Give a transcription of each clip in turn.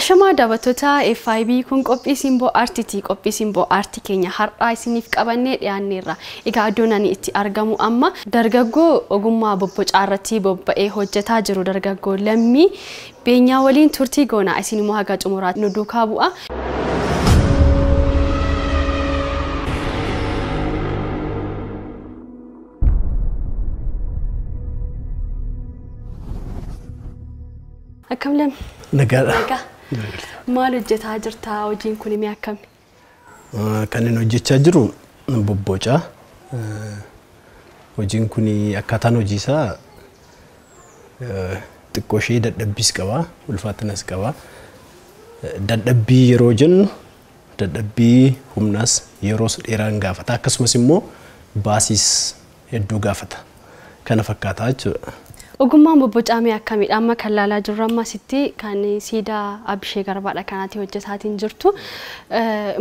Ashamaa daawwattoota FIB kun qophii Simboo Aartiiti. Qophii Simboo Aartii keenya har'aa isiniif qabannee dhiyaanneerra. Egaa iddoon ani itti argamu amma dargaggoo ogummaa bobbocaa irratti bobba'ee hojjetaa jiru dargaggoo Lammii Beenyaa waliin turtii goona. Isin immoo haga xumuraa nu duukaa bu'a. Akkam Lammii? Nagaadha. Nagaa. Maal hojjetaa jirta? Hojiin kun immoo akkami? Kan inni hojjechaa jiru bobboca. Hojiin kun akkaataan hojii isaa xiqqoo ishee dadhabbiis qaba, ulfaatinas qaba. Dadhabbii yeroo jennu dadhabbii humnaas yeroos dheeraan gaafata. Akkasumas immoo baasiis hedduu gaafata. Kana fakkaata jechuudha. Ogummaan bobbocaa mee akkamidha? Amma kan laalaa jirru amma asitti kan siidaa Abishee Garbaadha kanaati hojjetaatiin jirtu.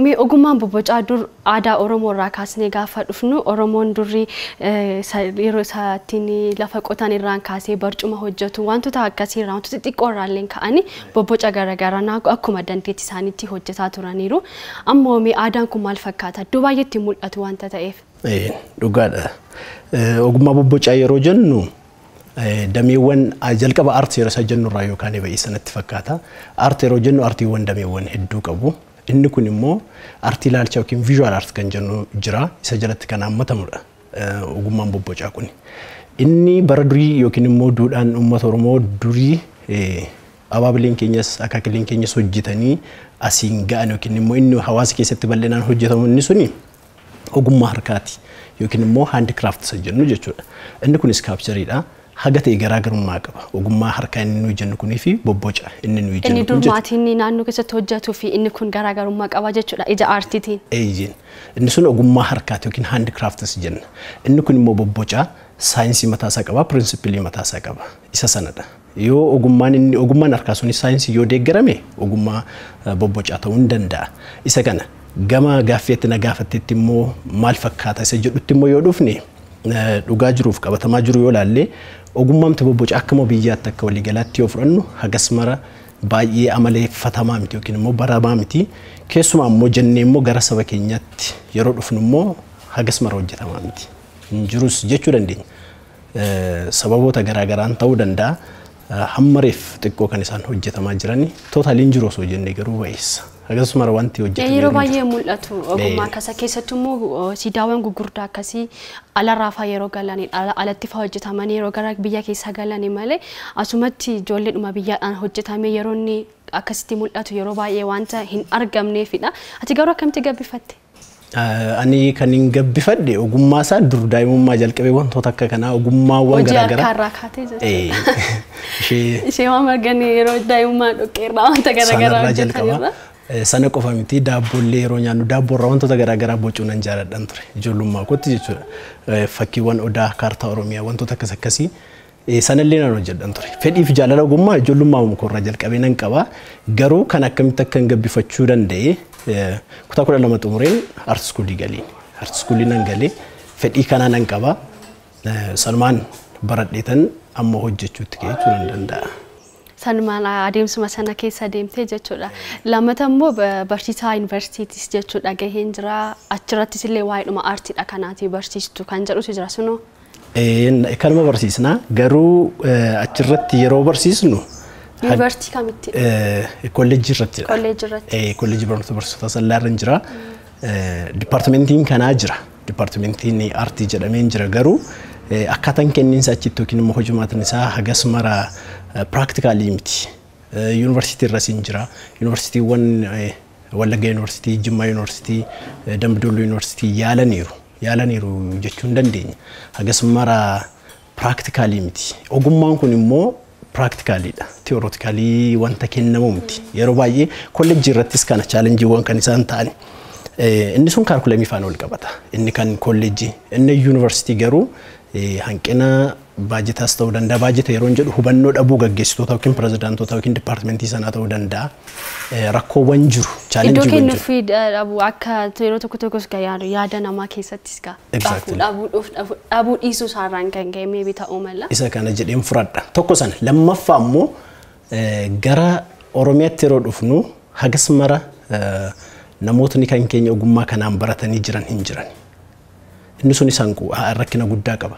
Mee ogummaan bobbocaa dur aadaa Oromoo irraa kaasnee gaafa dhufnu Oromoon durri yeroo isaatiin lafa qotan irraan kaasee barcuma hojjetu wantoota akkasii irraa wantoota xixiqqoo irraa illee ka'anii bobboca garaagaraa akkuma dandeettii isaaniitti hojjetaa turaniiru. Ammoo mee aadaan kun maal fakkaata? Iddoo baay'eetti mul'atu wanta ta'eef. Dhugaadha. Ogummaa bobbocaa yeroo jennu dameewwan jalqaba aartii yeroo isa jennu irraa yookaan ba'ee sanatti fakkaata. Aartii yeroo jennu aartiiwwan dameewwan hedduu qabu. Inni kun immoo aartii ilaalchaa yookiin visual art kan jennu jira. Isa jalatti kan hammatamudha ogummaan bobbocaa kun. Inni bara durii yookiin immoo duudhaan uummata Oromoo durii abaabileen keenyas akaakileen keenyas hojjetanii asiin ga'an yookiin immoo inni hawaasa keessatti bal'inaan hojjetamu inni suni ogummaa harkaati yookiin immoo handicraft isa jennu jechuudha. Inni kun iskaapchariidha. Haga ta'e garaagarummaa qaba. Ogummaa harkaa inni nuyi jennu kunii fi bobboca inni nuyi jennu Inni kun dur jechuudha. maatiin naannoo keessatti hojjetuu fi inni kun garaagarummaa qaba jechuudha ija aartiitiin. Eeyyeen. Inni sun ogummaa harkaati yookiin handicrafts jenna. Inni kun immoo bobboca saayinsii mataasaa qaba, pirinsipilii mataasaa qaba. Isa sanadha. Yoo ogummaan inni ogummaan harkaa sunis saayinsii yoo deeggarame ogummaa bobbocaa ta'uu ni danda'a. Isa kana gama gaaffeetti na gaafattetti immoo maal fakkaata isa jedhutti immoo yoo dhufne dhugaa jiruuf qabatamaa jiru yoo laalle ogummaamti bobboca akkuma biyyaatti akka waliigalaatti yoo fudhannu hagas mara baay'ee amaleeffatamaa miti yookiin immoo baramaa miti. Keessumaa immoo jennee immoo gara saba keenyaatti yeroo dhufnu immoo hagas mara hojjetamaa miti. Hin jirus jechuu dandeenya. Sababoota garaagaraan ta'uu danda'a. Hammareef xiqqoo kan isaan hojjetamaa jiran tootaalii hin jiru osoo jennee garuu ba'eessa. Hagas mara wanti hojjetame Yeroo hin jiru. baay'ee mul'atu ogummaa akkasa keessattuu immoo siidaawwan gurguddaa akkasii alarraa fa'aa yeroo galanidha. Alatti fa'aa hojjetamanii yeroo gara biyya keessaa galanii malee asumatti ijoolleedhuma biyyaadhaan hojjetamee yeroo inni akkasitti mul'atu yeroo baay'ee wanta hin argamneefidha. Ati garuu akkamitti gabbifatte? Ani kan hin gabbifadhe ogummaa isaa dur daa'imummaa jalqabee wantoota akka kanaa ogummaawwan Hojii garaagaraa. harkaarraa kaatee jechuudha. Ishee Ishee waan marganii yeroo daa'imummaa dhoqqeerraa wanta garaagaraa sanarraa jalqaba. hojjetanirra. Sana qofa miti daabboollee yeroo nyaannu daabboorraa wantoota garaagaraa bocuu nan jaaladhan ture ijoollummaa kootti jechuudha. Fakkiiwwan odaa kaartaa Oromiyaa wantoota akkas akkasii sanallee nan hojjedhan ture. Fedhii fi jaalala ogummaa ijoollummaa koorraa jalqabee nan qaba. Garuu kan akkamitti akka hin gabbifachuu danda'e kutaa 12 xumureen art iskuulii galeen. Art iskuulii nan galee fedhii kanaa nan qaba. Sanumaan baradheetan amma hojjechuutti ka'ee jechuu nan danda'a. Sanumaan adeemsuma sana keessa deemtee jechuudha. Lammata immoo barsiisaa yuunivarsiitiis jechuudha gaheen jira. Achirrattis illee waa'eedhuma aartiidha kanaati barsiistu kan jedhutu jira sunoo. Kanuma barsiisna garuu achirratti yeroo barsiisnu Yuunivarsiitii kamitti? Kolleejjii irrattidha. Kolleejjii irratti. Kolleejjii barnoota barsiisota sallaa irra jira. Dipaartimentiin kanaa jira. Dipaartimentiin aartii jedhamee jira garuu akkaataan kenniinsa achitti yookiin immoo hojimaatiin isaa hagas mara piraaktikaalii miti. Yuunivarsiitii irras hin jira. Yuunivarsiitiiwwan Wallagga Yuunivarsiitii, Jimmaa Yuunivarsiitii, Dambidolloo Yuunivarsiitii yaalaniiru. Yaalaniiru jechuu hin dandeenya. Hagas mara piraaktikaalii miti. Ogummaan kun immoo piraaktikaalidha. Tiyoorootikaalii wanta kennamu miti. Yeroo baay'ee kolleejjii irrattis kana chaalenjiiwwan kan isaan ta'an. Inni sun kaarkulamii faana wal qabata. Inni kan kolleejjii. Inni yuunivarsiitii garuu hanqina baajetaas ta'uu danda'a. Baajeta yeroo jedhu hubannoo dhabuu gaggeessitoota yookiin pirezidaantoota yookiin dipaartimentii sanaa ta'uu danda'a. Rakkoowwan jiru, Iddoo chaalenjiiwwan jiru. kennuufii dhabu akka yeroo tokko tokkos yaada namaa keessattis gaa dhabuu dhiisuu isaarraan kan ka'e maybe ta'uu mala. Isa kana jedheen fudhadha. Tokko sana lammaffaa immoo gara Oromiyaatti yeroo dhufnu hagas mara namootni kan keenya ogummaa kanaan baratanii jiran hin jiran. Inni sun isaan rakkina guddaa qaba.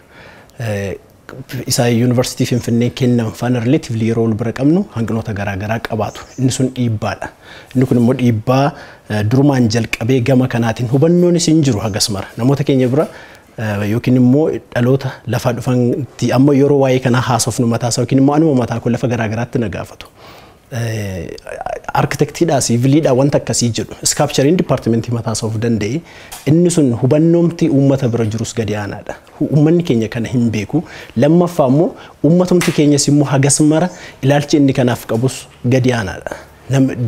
Isa yuunivarsiitii Finfinnee kennan faana relatively yeroo wal bira qabnu hanqinoota garaagaraa qabaatu. Inni sun dhiibbaadha. Inni kun immoo dhiibbaa durumaan jalqabee gama kanaatiin hubannoonis hin jiru hagas mara. Namoota keenya bira yookiin immoo dhaloota lafaa dhufanitti amma yeroo waa'ee kanaa haasofnu mataasaa yookiin immoo anuma mataa kun lafa garaagaraatti na gaafatu. Arkitektiidhaa, siiviliidhaa wanta akkasii jedhu. Sculptureiin dipaartimentii mataasaa of danda'e inni sun hubannoomti uummata bira jirus gadi aanaadha. Uummanni keenya kana hin beeku. Lammaffaa immoo uummatumti keenyas immoo hagas mara ilaalchi inni kanaaf qabus gadi aanaadha.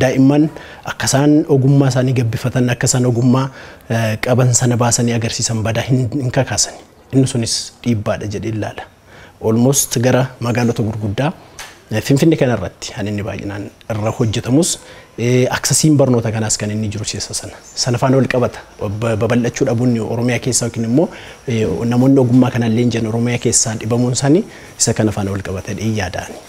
Daa'imman akka isaan ogummaa isaanii gabbifatan, akka isaan ogummaa qaban sana baasanii agarsiisan badaa hin kakaasan. Inni sunis dhiibbaadha jedhee ilaala. Almost gara magaalota gurguddaa Finfinnee kanarratti kan inni baay'inaan irra hojjetamus, accessiin barnoota kanaas kan inni jiru keessa sana. Sana faana wal qabata. Babal'achuu dhabuun Oromiyaa keessaa yookiin immoo namoonni ogummaa kana leenji'an Oromiyaa keessaa dhibamuun isaanii isa kana faana wal qabata jedhee yaada'ani.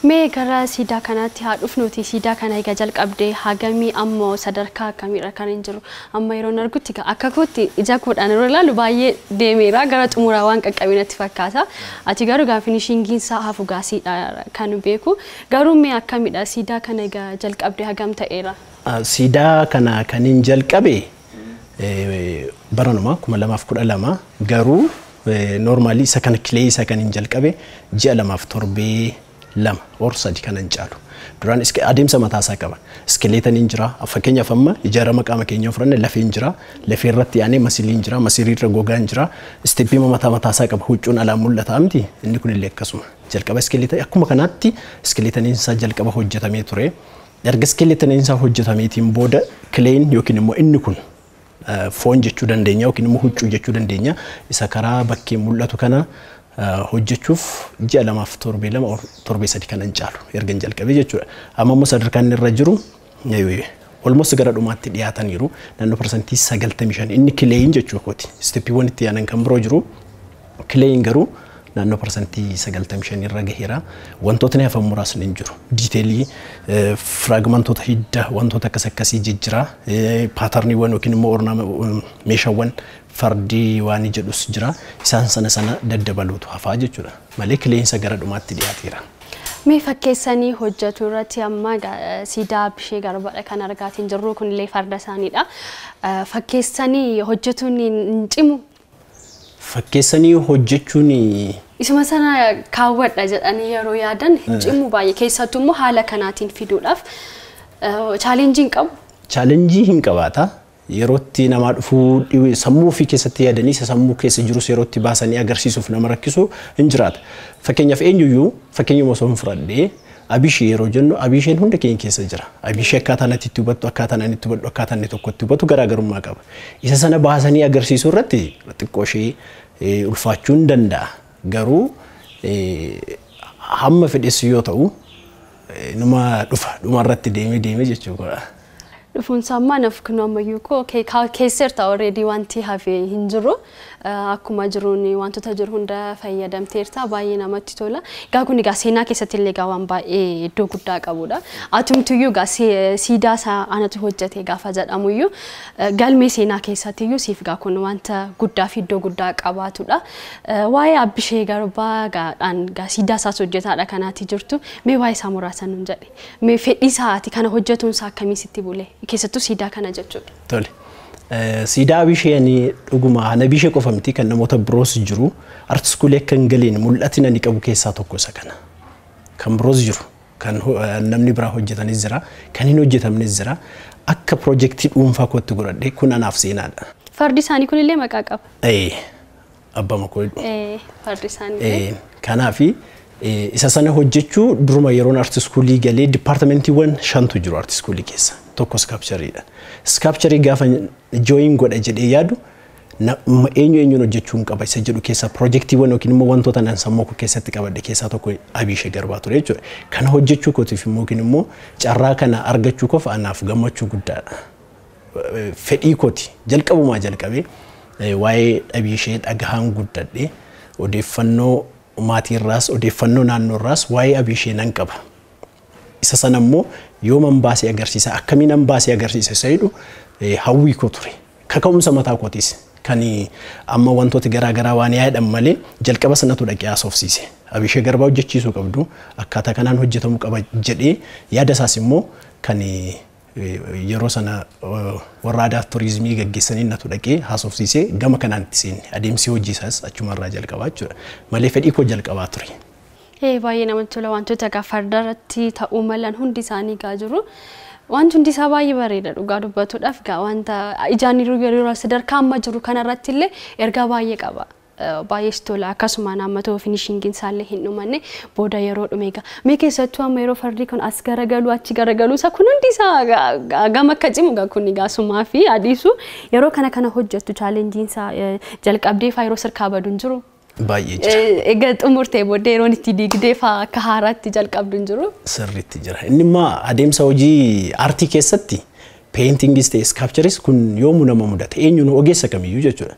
Mee gara siidaa kanaatti haa dhufnuti. Siidaa kana egaa jalqabdee hagamii, ammoo sadarkaa akkamiirra kan hin jiru? Amma yeroo argutti akka kootti ija koodhaan yeroo ilaalu baay'ee deemeera, gara xumuraa waan qaqqabinatti fakkaata. Ati garuu gaa finishingiin isaa hafu gaasiidha kan beeku. Garuu mee akkamidha, siidaa kana egaa jalqabdee hagam ta'eera? Siidaa kana kan hin jalqabe baranuma 2012, garuu normally isa kana clay isa kan hin jalqabe ji'a 2 fi torbee 2 or 3 kanan caalu. Duraan adeemsa mataasaa qaba. Skeletoniin jira. Fakkeenyaaf amma ijaarama qaama keenyaa fudhanne, lafeen jira. Lafee irratti aanee muscleiin jira. Muscle irra gogaan jira. Stepii mataa mataasaa qaba. Huccuun alaan mul'ata miti. Inni kun illee akkasuma. Jalqaba skeleton akkuma kanaatti skeletoniin isaa jalqaba hojjetamee ture. Erga skeletoniin isaa hojjetameetiin booda clayn yookiin immoo inni kun foon jechuu dandeenya yookiin immoo huccuu jechuu dandeenya, isa karaa bakkee mul'atu kana hojjechuuf ji'a 2 fi torbee 2, torbee 3 kanan caalu erga hin jalqabee jechuudha. Amma immoo sadarkaan inni irra jiru almost gara dhumaatti dhiyaataniiru, naannoo 95% inni clayin jechuu kooti. Stepiiwwan itti aanan kan biroo jiru, clayin garuu naannoo 95% irra gaheera. Wantootni hafan muraasni hin jiru. Detailii fragmentoota hidda wantoota akkas akkasii jijjiira. Patterniiwwan yookiin immoo meeshaawwan fardii waan jedhus jira. Isaan sana sana daddabaluutu hafaa jechuudha. Malee clayinsa gara dhumaatti dhiyaateera. Mee fakkeessanii hojjetu irratti amma siidaa Abishee Garbaadha kan argaatiin jirru, kunillee farda isaaniidha. Fakkeessanii hojjetuun hin cimu? Fakkeessanii hojjechuun Isuma sana kaawwadha jedhanii yeroo yaadan hin cimu baay'ee, keessattuu immoo haala kanaatiin fiduudhaaf challengeii hin qabu? Challengeii hin qabaata. Yerootti namaa dhufuu sammuu ofii keessatti yaadanii isa sammuu keessa jirus yerootti baasanii agarsiisuuf nama rakkisu hin jiraata. Fakkeenyaaf eenyuyyuu fakkeenyuma osoo hin fudhadhee, Abishee yeroo jennu Abisheen hunda keenya keessa jira. Abishee akkaataan ati itti hubattu, akkaataan ani itti hubadhu, akkaataan inni tokko itti hubatu garaagarummaa qaba. Isa sana baasanii agarsiisuu irratti xiqqoo ishee ulfaachuu hin danda'a. Garuu hamma fedhes yoo ta'u numa dhufa, dhuma irratti deemee deemee jechuudha. Dhufuunsa ammaa naaf kun ammayyuu koo keesseerta, already wanti hafe hin jiru. Akkuma jiruun wantoota jiru hunda fayyadamteerta, baay'ee namatti tola. Egaa kun egaa seenaa keessatti illee egaa waan baay'ee iddoo guddaa qabudha. Atumtuyyuu egaa siidaa isaa anatu hojjete gaafa jedhamuyyuu galmee seenaa keessatti iyyuu siif egaa kun wanta guddaa fi iddoo guddaa qabaatudha. Waa'ee Abbishee Garbaa gaadhaan egaa siidaa isaas hojjetaadha kanaati jirtu. Mee waa'ee isaa muraasa nuun jedhe. Mee fedhii isaati kana hojjetuun isaa akkamii sitti bule? Keessattuu siidaa kana jechuudha. Tole. Siidaa Abishee ani dhuguma ana Abishee qofa miti, kan namoota biroos jiru. Art schoolii akka hin galeen mul'atina ani qabu keessaa tokko isa kana. Kan biroos jiru. Kan namni biraa hojjetanis jira. Kan hin hojjetamnes jira. Akka piroojeektii dhuunfaa kootti godhadhe, kun anaaf seenaadha. Fardi isaanii kunillee maqaa qaba. Abbaa Makoo. Fardi isaanii. Kanaafi isa sana hojjechuu duruma yeroon art schoolii galee dipaartimentiiwwan shantu jiru art schoolii keessa. Tokko sculptureiidha. Sculptureii gaafa join godha jedhee yaadu eenyu eenyuun hojjechuu hin qaba isa jedhu keessaa piroojeektiiwwan yookiin immoo wantoota nan sammuu koo keessatti qabadhe keessaa tokko Abishee Garbaa ture jechuudha. Kana hojjechuu kootiif immoo yookiin immoo carraa kana argachuu koof anaaf gammachuu guddaadha. Fedhii kooti jalqabumaa jalqabee waa'ee Abishee dhagahaan guddadhe, odeeffannoo maatiirraas odeeffannoo naannoorraas waa'ee Abishee nan qaba. Isa sana immoo yooman baasee agarsiisa, akkamiinan baasee agarsiisa isa jedhu hawwii koo ture. Kaka'umsa mataa kootiis kan amma wantoota garaa garaa waan yaadhan malee jalqaba sanatu dhaqee haasofsiise. Abishee Garbaa hojjechiisuu qabdu, akkaataa kanaan hojjetamuu qaba jedhee yaada isaas immoo kan yeroo sana warra aadaa turizimii gaggeessanii natu dhaqee haasofsiisee gama kanaan itti seenne. Adeemsi hojii isaas achumarraa jalqabaa jechuudha. Malee fedhii koo jalqabaa ture. Baay'ee namatti tola. Wantoota egaa fardarratti ta'uu malan hundi isaanii egaa jiru. Wanti hundi isaa baay'ee bareeda dhugaa dubbatuudhaaf, egaa wanta ijaan yeroo sadarkaa amma jiru kanarratti illee ergaa baay'ee qaba. Baay'ee tola, akkasumaan amma ta'u finishingiin isaallee hin dhumanne booda yeroo dhume egaa. Mee keessattuu amma yeroo fardi kun as garagalu achi garagalu isa kun hundi isaa gama akka cimu egaa kun egaa sumaa fi adiisu yeroo kana kana hojjettu chaalenjiin isaa jalqabdee faa yeroo sirkaa badu hin jiru. Baay'ee jira. Egaa xumurtee booddee yeroon itti diigdee faa akka haaraatti jalqabdu hin jiru. Sirriitti jira. Inni immoo adeemsa hojii aartii keessatti peentingis ta'e iskaapcharis kun yoomuu nama mudata. Eenyuun ogeessa kamiyyuu jechuudha.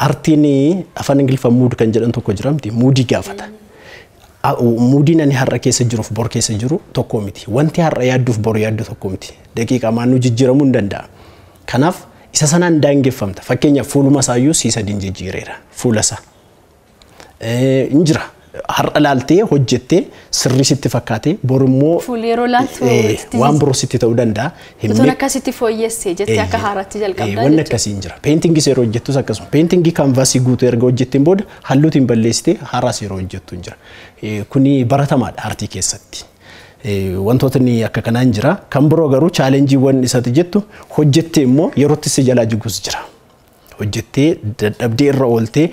Aartiin afaan Ingiliffaan mood kan jedhan tokko jira miti, muudii gaafata. Muudiin ani har'a keessa jiruuf bor keessa jiru tokko miti. Wanti har'a yaadduuf bor yaaddu tokko miti. Daqiiqaa maannuu jijjiiramuu hin danda'a. Kanaaf isa sanaan daangeffamta. Fakkeenyaaf fuuluma isaayyuu sii sadiin jijjiireera. Fuula isaa. Hin jira. Har'a laaltee hojjettee sirrii sitti fakkaate bor immoo Fuulli yeroo laaltu waan biroo sitti ta'uu danda'a. Utuun akkasitti fooyyessee jettee akka haaraatti jalqabdaa. Wanni akkasii hin jira. Peentingis yeroo hojjettus akkasuma. Peentingii kaanvaasii guutuu erga hojjetteen booda halluutiin balleessitee haaraas yeroo hojjettu hin jira. Kuni baratamaadha aartii keessatti. Wantootni akka kanaa hin jira. Kan biroo garuu chaalenjiiwwan isatti jettu hojjettee immoo yerootti si jalaa jigus jira. Hojjettee dadhabdee irra ooltee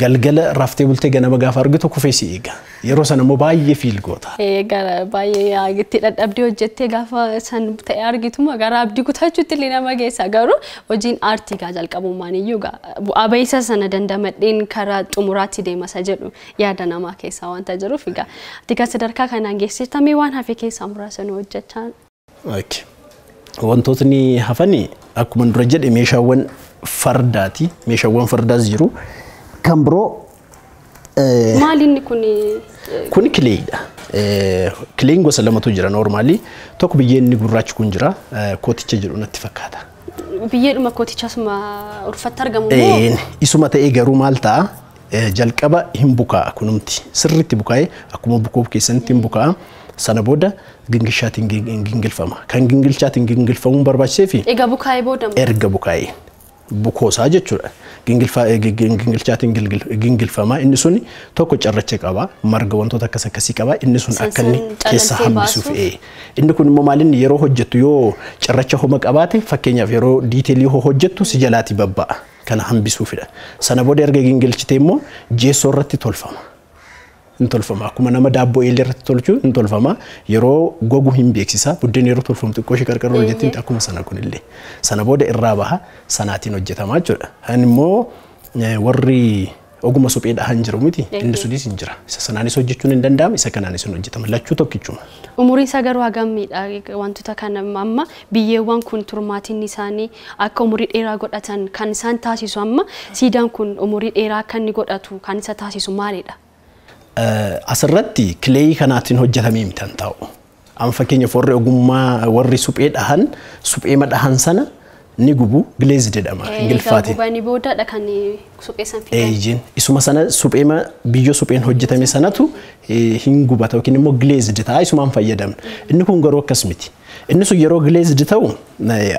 galgala raftee bultee ganama gaafa argitu kufee si eega. Yeroo sana immoo baay'ee feel goota. Gara baay'ee itti dadhabdee hojjettee gaafa san ta'e argituma gara abdii kutachuutti illee nama geessa, garuu hojiin aartii gaa jalqabummaan iyyuu gaa bu'aa ba'iisa sana dandamadheen karaa xumuraatti deema isa jedhu yaada namaa keessaa wanta jiruuf egaa ati kan sadarkaa kanaan geessitamee waan hafe keessaa muraasa nu hojjechaa. Wantootni hafani akkuma dura jedhe meeshaawwan fardaati. Meeshaawwan fardaas jiru. Kan biroo Maali inni kun? Kun kileeyidha. Kileen gosa lamatu jira noormaalii. Tokko biyyeen inni gurraachi kun jira. Kooticha jedhu natti fakkaata. Biyyeedhuma kooticha asuma urfatti argamu moo? Isuma ta'ee garuu maal ta'a? Jalqaba hin bukaa'a kunumti. Sirriitti bukaa'ee akkuma bukoo keessanitti hin bukaa'a. Sana booda gingilchaatiin gingilfama. Kan gingilchaatiin gingilfamuun barbaachisee fi Egaa bukaa'ee booda erga bukaa'ee bukoosaa jechuudha. Gingilchaatiin gingilfama. Inni sun tokko cirracha qaba. Marga wantoota akkas akkasii qaba. Inni sun akka inni keessa hambisuuf. Inni kun immoo maalinni yeroo hojjettu yoo cirracha homa qabaate, fakkeenyaaf yeroo diiteelii hoo hojjettu si jalaatii babba'a. Kana hambisuufidha. Sana booda erga gingilchitee immoo jeessoo irratti tolfama. Hin tolfama. Akkuma nama daabboo eelee irratti tolchu hin tolfama. Yeroo gogu hin beeksisa. Buddeen yeroo tolfamu xiqqoo ishee qarqara hojjetti akkuma sana kunillee. Sana booda irraa baha, sanaatiin hojjetama jechuudha. Inni immoo warri oguma suphee dhahan jiru miti. Inni sunis hin jira. Isa sanaanis hojjechuun hin danda'amu, isa kanaanis hin hojjetama. Lachuu tokkichuma. Umuriin isaa garuu hagammiidha wantoota kana amma biyyeewwan kun turmaatiin isaanii akka umurii dheeraa godhatan kan isaan taasisu, amma siidaan kun umurii dheeraa akka inni godhatu kan isa taasisu maalidha? Asirratti kileeyii kanaatiin hojjetamee miti kan taa'u. Amma fakkeenyaaf warri ogummaa warri suphee dhahan suphee dhahan sana ni gubu, glazed jedhama Ingiliffaatiin. Gubanii boodaadha kan suphee san fidan. Eeyyiin isuma sana suphee biyyoo supheen hojjetame sanatu hin gubata yookiin immoo glazed ta'a, isumaan fayyadamna. Inni kun garuu akkas miti. Inni sun yeroo glazed ta'u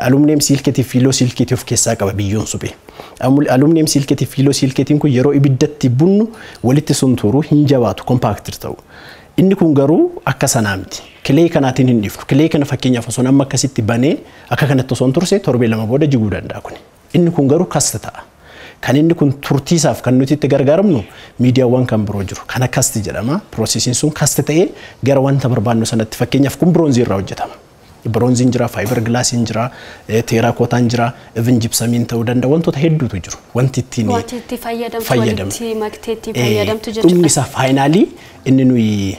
alumineem siilkeetii fi fiiloo siilkeetii of keessaa qaba biyyoon suphee. Alumineem siilkeetii fi fiiloo siilkeetiin kun yeroo ibiddatti bunnu walitti suntuuru hin jabaatu, kompaaktir ta'u. Inni kun garuu akka sanaa miti. Kilee kanaatiin hin dhiifnu. Kilee kana fakkeenyaaf osoo amma akkasitti banee akka kanatti osoo hin turse torbee 2 booda jiguu danda'a kuni. Inni kun garuu kasta ta'a. Kan inni kun turtiisaaf kan nuti itti gargaaramnu miidiyaawwan kan biroo jiru. Kana kasti jedhama. Piroosesiin sun kasti ta'ee gara wanta barbaannu sanatti, fakkeenyaaf kun biroonzii irraa hojjetama. Biroonziin jira, faayibar gilaasiin jira, teeraakotaan jira, even jibsamiin ta'uu danda'a. Wantoota hedduutu jiru. Wanti ittiin Wanti itti fayyadamtu walitti maktee itti fayyadamtu jechuudha. Dhumni isaa faayinaalii inni nuyi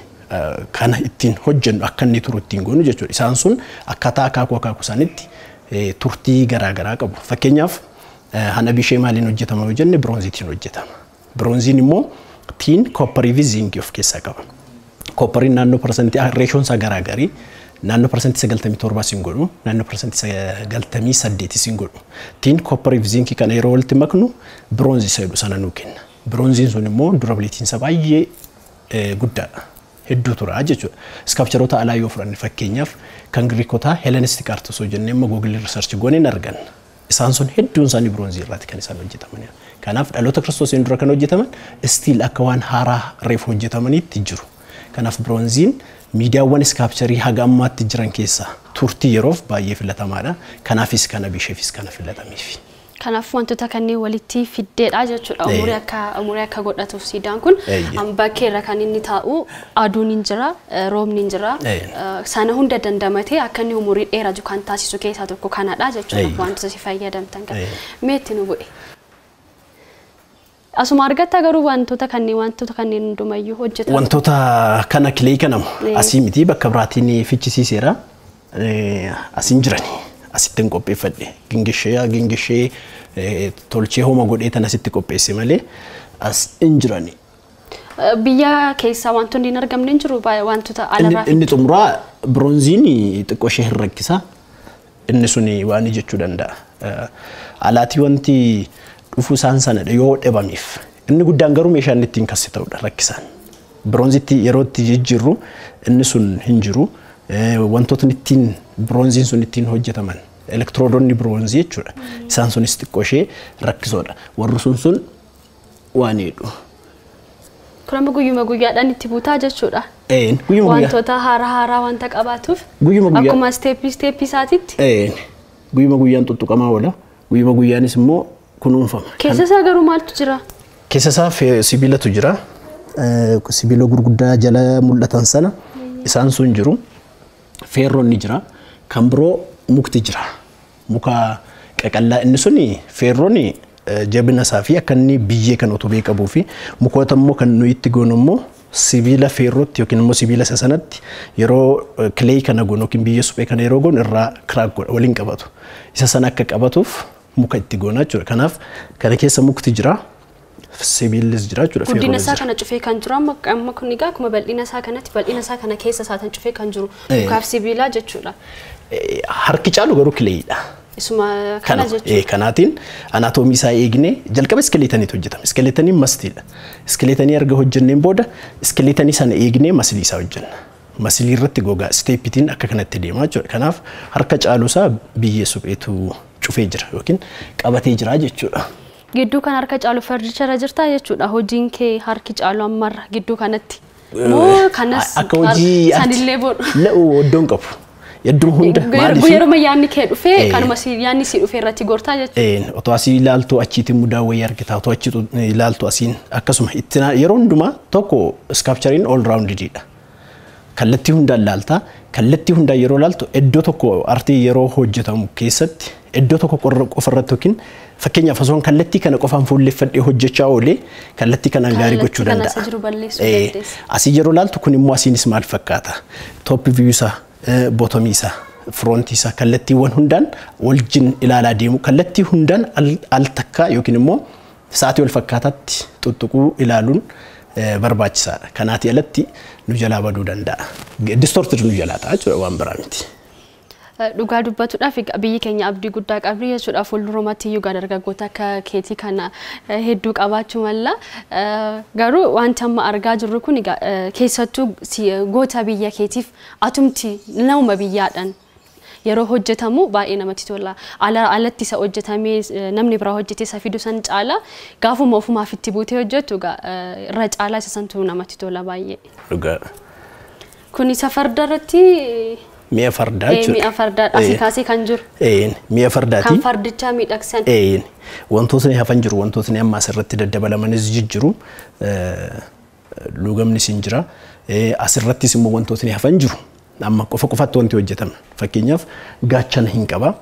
kana ittiin hojjennu akka inni turu ittiin goonu jechuudha. Isaan sun akkaataa akaakuu akaakuu isaaniitti turtii garaa garaa qabu. Fakkeenyaaf hana bishee maaliin hojjetama yoo jenne biroonziitiin hojjetama. Biroonziin immoo tiin, koopparii fi ziinkii of keessaa qaba. Copperiin naannoo parsantii ratioon isaa garaagarii, naannoo 97% siin godhu, naannoo 98% siin godhu. Tin copperii fi zinkii kana yeroo walitti maknu biroonzii isa jedhu sana nuu kenna. Biroonziin sun immoo durabilityn isaa baay'ee guddaadha. Hedduu tura jechuudha. Sculptureoota alaa yoo fudhanne, fakkeenyaaf kan Giriikotaa, Hellenistic art osoo jennee amma Google research goonee hin arganna. Isaan sun hedduun isaanii biroonzii irraati kan isaan hojjetaman. Kanaaf dhaloota Kiristoosiin dura kan hojjetaman still akka waan haaraa reefu hojjetamaniitti jiru. Kanaaf biroonziin miidiyaawwan sculptureii haga ammaatti jiran keessaa turtii yeroof baay'ee filatamaadha. Kanaafis kana bisheefis kana filatameef. Kanaaf wantoota kanneen walitti fiddeedha jechuudha. Umurii akka godhatuuf siidaan kun bakkee irra kan inni taa'u aduun hin jira, roobni hin jira. Sana hunda dandamatee akka inni umurii dheeratu kan taasisu keessaa tokko kanadha jechuudha. Wantoota si fayyadamtan kana. Mee itti nu bu'e. Asuma argatta garuu wantoota kanneen hundumayyuu hojjetan? Wantoota kana, clay kanamu asii miti, bakka biraatiin fichisiiseera. Asiin jirani. Asittiin qopheeffadhe. Gingishee tolchee homa godhee tan asitti qopheesse malee as hin jirani. Biyya keessaa wantoonni hin argamne hin jiru wantoota alarraa? Inni xumuraa biroonziin xiqqoo ishee hin rakkisa. Inni sun waan jechuu danda'a. Alaatii wanti dhufuu isaan sanadha yoo dhabameef. Inni guddaan garuu meeshaan inni ittiin kasse ta'udha rakkisaan. Biroonzitti yeroo itti jijjiirru inni sun hin jiru. Wantootni ittiin biroonziin sun ittiin hojjetaman elektiroodonni biroonzii jechuudha. Isaan sunis xiqqoo ishee rakkisoodha. Warri sun waan hedhu. Kun amma guyyuma guyyaadhaan itti buutaa jechuudha. Een, guyyuma guyyaa. Wantoota haaraa haaraa wanta qabaatuuf. Guyyuma guyyaa. Akkuma stepii stepii isaatitti. Een, guyyuma guyyaan tuttuqamaa oola. Guyyuma guyyaanis immoo kunuunfama. Keessa isaa garuu maaltu jira? Keessa isaa sibiilatu jira. Sibiila gurguddaa jala mul'atan sana isaan sun jiru. Feerroon ni jira. Kan biroo mukti jira. Muka qaqallaa inni suni, feerroon jabina isaa fi akka inni biyyee kan utubee qabuu fi mukoota immoo kan nuyi itti goonu immoo sibiila feerrootti yookiin immoo sibiila isa sanatti yeroo clay kana goonu yookiin biyyee suphee kana yeroo goonu irraa crack godha, waliin qabatu. Isa sana akka qabatuuf muka itti goona jechuudha. Kanaaf kana keessa mukti jira. Sibiillis jira jechuudha. Guddina Feerroonis isaa jira. kana cufee kan jiru amma kun egaa akkuma bal'ina isaa kanatti bal'ina isaa kana keessa isaatiin cufee kan jiru mukaaf sibiilaa jechuudha. Harki caalu garuu claydha. Isuma kana jechuudha. Kanaatiin anaatoomii isaa eegnee jalqaba skeletoniitu hojjetama. Skeletoniin mustiidha. Skeletonii erga hojjenneen booda skeletonii sana eegnee muscleii isaa hojjenna. Muscleii irratti gogaa stepitiin akka kanatti deemaa jechuudha. Kanaaf harka caalu isaa biyyee supheetu cufee jira yookiin qabatee jira jechuudha. Gidduu kan harka caalu furniturera jirtaa jechuudha. Hojiin kee harki caalu ammarra gidduu kanatti. Moo kanas Akka hojii sanillee boodhu? La'u iddoon qabu. Iddoo hunda maaliif? Yeroo yaadni kee dhufee kanuma yaadni si dhufee irratti gortaa jechuudha. Otoo asii ilaaltu achiitiin mudaa wayii argita, otoo achi ilaaltu asiin akkasuma itti yeroo hundumaa tokko sculptureiin all roundedidha. Kallattii hundaan ilaalta. Kallattii hundaan yeroo ilaaltu iddoo tokko artii yeroo hojjetamu keessatti iddoo tokko qofa irratti yookiin fakkeenyaaf osoo kallattii kana qofaan fuulleffadhee hojjechaa oolee kallattii kanaan gaarii gochuu Kallattii kana danda'a. isa jiru balleessuu dandeessa. Asii yeroo ilaaltu kun immoo asiinis maal fakkaata? Top view isaa, bottomii isaa, frontii isaa kallattiiwwan hundaan wajjin ilaalaa deemu, kallattii hundaan al takkaa yookiin immoo sa'aatii wal fakkaataatti tuttuquu ilaaluun barbaachisaadha. Kanaatii alatti nu jalaa baduu danda'a. Distorted nu jalaa ta'a jechuudha, waan biraa miti. Dhugaa dubbatuudhaaf egaa biyyi keenya abdii guddaa qabdi jechuudha. Fuuldurumatti iyyuu gaa dargaggoota akka keetii kana hedduu qabaachuu malla. Garuu wanti amma argaa jirru kun egaa keessattuu goota biyya keetiif atumti nama biyyaadhaan yeroo hojjetamu baay'ee namatti tola. Alatti isa hojjetamee namni biraa hojjetee isa fidu san caala gaafuma ofumaaf itti buutee hojjettu egaa irra caalaa isa santu namatti tola baay'ee. Dhugaa. Kun isa farda irratti Mi'a fardaa jechuudha. Mi'a fardaa asii kaasee kan jiru. Mi'a fardaati. Kan fardichaa miidhagsan. Wantootni hafan jiru, wantootni amma asirratti daddabalamanis jijjiru. Lugamnis hin jira. Asirrattis immoo wantootni hafan jiru. Amma qofa qofatti wanti hojjetame. Fakkeenyaaf gaachana hin qaba.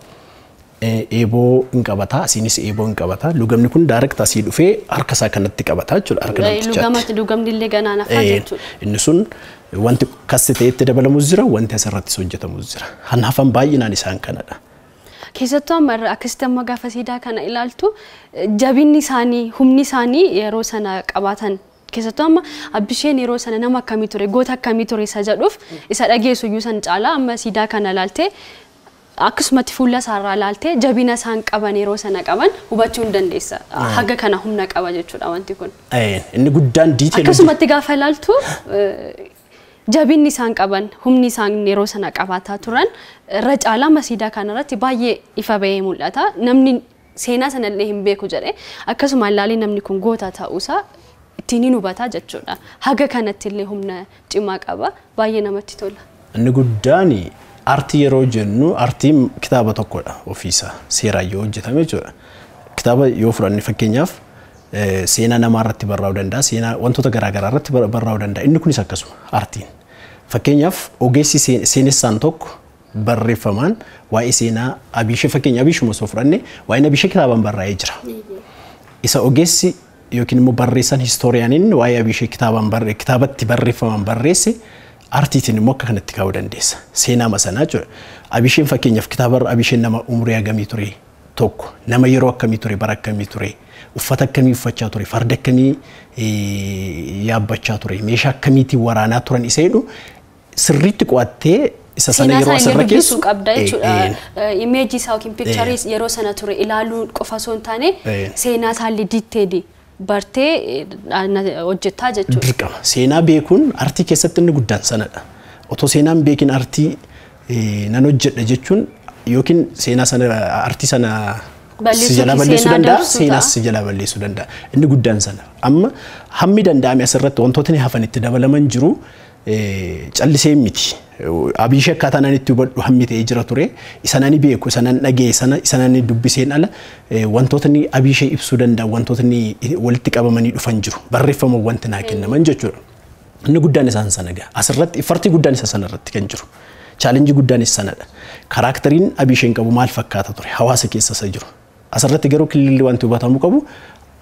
Eeboo hin qabata. Asiinis eeboo hin qabata. Lugamni kun direct asii dhufee harka isaa kanatti qabata jechuudha. Harka namtichaatti. Lugamni illee ganaa nafaa jechuudha. Inni sun wanti kassi ta'etti dabalamus jira, wanti asirrattis hojjetamus jira. Han hafan baay'inaan isaan kanadha. Keessattuu amma akkasitti amma gaafa siidaa kana ilaaltu jabinni isaanii, humni isaanii yeroo sana qabaatan Keessattuu amma Abbisheen yeroo sana nama akkamii ture, goota akkamii ture isa jedhuuf isa dhageessu iyyuu san caalaa amma siidaa kana laaltee, akkasumatti fuula isaarraa laaltee, jabina isaan qaban yeroo sana qaban hubachuu hin dandeessa. Haga kana humna qaba jechuudha wanti kun. Inni guddaan detail. Akkasumatti gaafa ilaaltu jabinni isaan qaban, humni isaan yeroo sana qabaataa turan irra caalaa masiidaa kanarratti baay'ee ifa bahee mul'ata. Namni seenaa sanallee hin beeku jedhee akkasuma ilaalee namni kun goota ta'uusaa ittiin hin hubataa jechuudha. Haga kanatti illee humna cimaa qaba. Baay'ee namatti tola. Inni guddaan aartii yeroo jennu aartiin kitaaba tokkodha ofiisa seeraan yoo hojjetame jechuudha. Kitaaba yoo fudhanne fakkeenyaaf seenaa namaa irratti barraa'uu danda'a, seenaa wantoota garaagaraa irratti barraa'uu danda'a. Inni kunis akkasuma aartiin. Fakkeenyaaf ogeessi seenessaan tokko barreeffamaan waa'ee seenaa Abiishee, fakkeenya Abiishuma osoo fudhanne, waa'een Abiishee kitaabaan barraa'ee jira. Isa ogeessi yookiin immoo barreessan historianiin waa'ee Abiishee kitaabaan barree kitaabatti barreeffamaan barreesse aartiitiin immoo akka kanatti kaa'uu dandeessa. Seenaa masanaa jechuudha. Abiisheen fakkeenyaaf kitaaba Abiisheen nama umurii hagamii ture tokko, nama yeroo akkamii ture, bara akkamii ture, uffata akkamii uffachaa ture, farda akkamii yaabbachaa ture, meeshaa akkamiitiin waraanaa turan isa jedhu sirriitti qo'attee isa sana yeroo asirra keessu qabda jechuudha. Imeejii isaa yookiin picture yeroo sana ture ilaaluu qofa osoo hin taane seenaa isaallee detail bartee hojjettaa jechuudha. Dirqama. Seenaa beekuun aartii keessatti inni guddaan sanadha. Otoo seenaan beekin aartii nan hojjedha jechuun yookiin seenaa sana aartii sana si jalaa balleessuu danda'a, seenaas si jalaa balleessuu danda'a. Inni guddaan sana. Amma hammi danda'ame asirratti wantootni hafan itti dabalaman jiru, callisee miti. Abiishee akkaataa naan itti hubadhu hammi ta'ee jira ture. Isa nani beeku, isa nan dhagee sana, isa nani dubbiseen ala wantootni Abiishee ibsuu danda'an wantootni walitti qabamanii dhufan jiru. Barreeffama wanti naa kennaman jechuudha. Inni guddaan isaan sana gaha. Asirratti effortii guddaan isa sanarratti kan jiru. Challenge guddaan isa sanadha. Characteriin Abiisheen qabu maal fakkaata ture hawaasa keessa isa jiru. Asirratti garuu clearly wanti hubatamuu qabu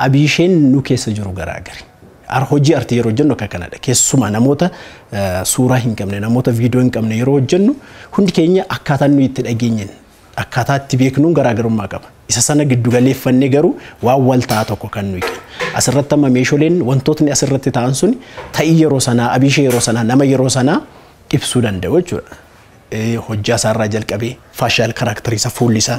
Abiisheen nu keessa jiru garaagari. Hojii artii yeroo hojjennu akka kanadha. Keessumaa namoota suuraa hin qabne, namoota viidiyoo hin qabne yeroo hojjennu hundi keenya akkaataa nuyi itti dhageenyen, akkaataa itti beeknuun garaagarummaa qaba. Isa sana giddu galeeffannee garuu waan wal ta'aa tokko kan nuyi kennu. Asirratti amma meeshaaleen wantootni asirratti ta'an sun ta'ii yeroo sanaa, Abiishee yeroo sanaa, nama yeroo sanaa ibsuu danda'u jechuudha. Hojjaa isaarraa jalqabee facial character isaa, fuulli isaa.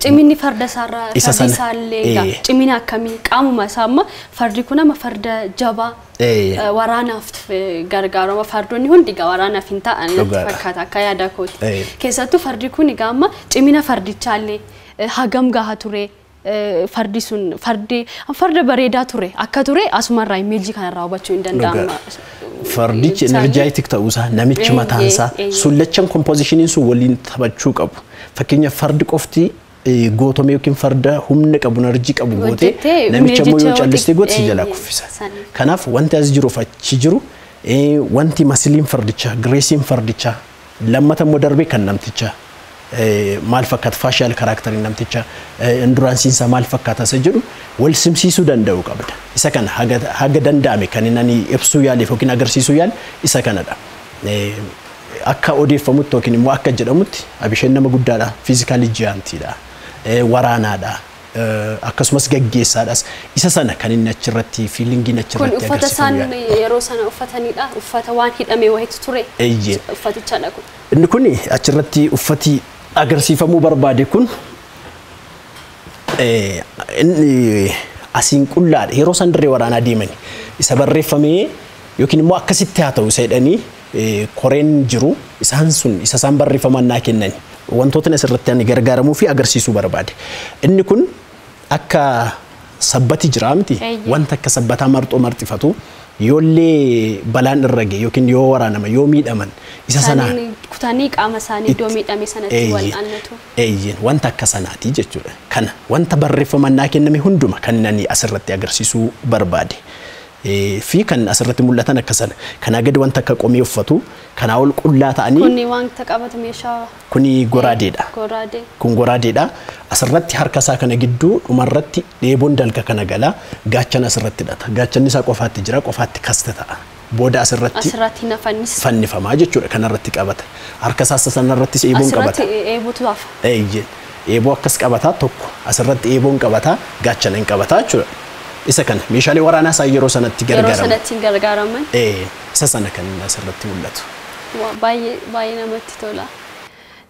Ciminni farda isaarraa, fardi isaallee cimina akkamii, qaamuma isaa, amma fardi kun amma farda jabaa waraanaaf gargaarama. Fardoonni hundi egaa waraanaaf hin ta'an natti fakkaata akka yaada kooti. Keessattuu fardi kun egaa amma cimina fardichaallee hagam gaha ture, fardi sun fardi farda bareedaa ture akka ture asumarraa imageii kanarraa hubachuu hin danda'ama. Fardichi energetic ta'uusaa, namichi mataansaa sullachan compositioniin sun waliin taphachuu qabu. Fakkeenyaaf fardi qofti gootomee yookiin farda humna qabu, energy qabu gootee namicha immoo yoo callistee goote si jalaa kuffisa. Kanaaf wanti as jiruuf achi jiru, wanti muscleiin fardichaa, graceiin fardichaa, lammata immoo darbee kan namtichaa maal fakkaata, facial characteriin namtichaa, enduranceiin isaa maal fakkaata isa jedhu wal simsiisuu danda'u qabda. Isa kana haga danda'ame kan inni ibsuu yaaleef yookiin agarsiisuu yaale isa kanadha. Akka odeeffamutti yookiin immoo akka jedhamutti Abisheen nama guddaadha, physically giantiidha, waraanaadha. Akkasumas gaggeessaadhas. Isa sana kan inni achirratti feelingiin achirratti Kun uffata isaan yeroo sana uffatanidha. Uffata waan hidhame wayitu ture. Uffatichadha kun. Inni kun achirratti uffati agarsiifamuu barbaade kun inni asiin qullaadha. Yeroo isaan dirree waraanaa deemani isa barreeffamee yookiin immoo akkasitti haa ta'u isa jedhanii koreen jiru isaan sun isa isaan barreeffaman naa kennani. Wantootni asirratti ani gargaaramuu fi agarsiisuu barbaade. Inni kun akka sabbati jira miti, wanta akka sabbataa marxoo marxifatu, yoollee balaan irra ga'e yookiin yoo waraanama, yoo miidhaman isa sanaan kutanii qaama isaanii iddoo miidhame sanatti wal'aannatu. Eeyyeen, wanta akka sanaati jechuudha. Kana wanta barreeffaman naa kenname hunduma kan ani asirratti agarsiisuu barbaade. Fi kan asirratti mul'atan akka sana. Kanaa gadi wanta akka qomee uffatu, kanaa ol qullaa ta'anii. Kuni wanta qabatu meeshaa. Kuni goraadeedha. Goraadee. Kun goraadeedha. Asirratti harka isaa kana gidduu dhumarratti dheeboon dalga kana gala, gaachana asirratti hidhata. Gaachanni isaa qofaatti jira, qofaatti kaste ta'a. Booda asirratti Asirratti na fannis. Fannifamaa jechuudha, kanarratti qabata. Harka isaa sanarrattis eeboon qabata. Asirratti eebootu hafa. Eeyyee. Eeboo akkas qabataa, tokko asirratti eeboon qabataa, gaachana hin qabataa jechuudha. Isa kana meeshaalee waraanaa isaa yeroo sanatti Yeroo gargaaramu. sanatti hin gargaaraman. Isa sana kan asirratti mul'atu. Baay'ee baay'ee namatti tola.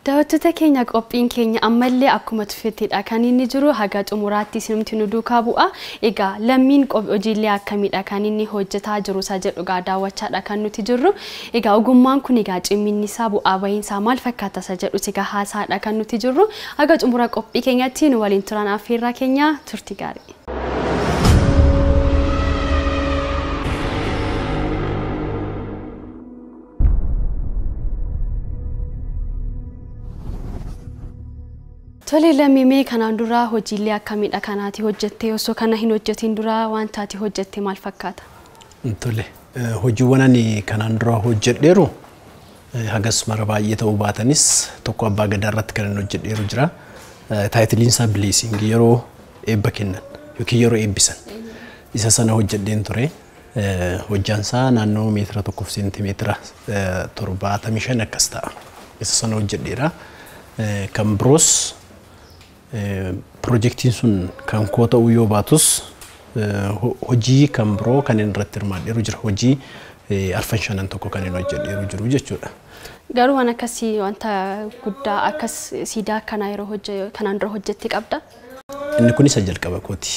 Daawwattoota keenya, qophiin keenya ammallee akkuma tufetteedha kan inni jiru, haga xumuraatti isinumti nu duukaa bu'a. Egaa Lammiin hojiilee akkamiidha kan inni hojjetaa jiru isa jedhu egaa daawwachaadha kan nuti jirru. Egaa ogummaan kun egaa ciminni isaa, bu'aa bahiinsaa maal fakkaata isa jedhus egaa haasaadha kan nuti jirru. Haga xumura qophii keenyatti nu waliin turan affeerraa keenya, turtii gaarii. Tole Lammii, mee kanaan dura hojiilee akkamiidha kanaati hojjettee? Osoo kana hin hojjetin dura wanta ati hojjette maal fakkaata? Tole, hojiiwwan ani kanaan dura hojjedheeru hagas mara baay'ee ta'uu baatanis, tokko abbaa gadaa irratti kan inni hojjedheeru jira. Titleiin isaa Blessing, yeroo eebba kennan yookiin yeroo eebbisan isa sana hojjedheen ture. Hojjaan isaa naannoo meetira 1 fi seentimeetira 75 akkas ta'a. Isa sana hojjedheera. Kan biroos piroojeektiin sun kan koo ta'uu yoo baatus, hojii kan biroo kan inni irratti hirmaadheeru jira. Hojii arfan shanan tokko kan inni hojjedheeru jiru jechuudha. Garuu waan akkasii, wanta guddaa akkas siidaa akkanaa yeroo kanaan dura hojjette qabda? Inni kun isa jalqaba kooti.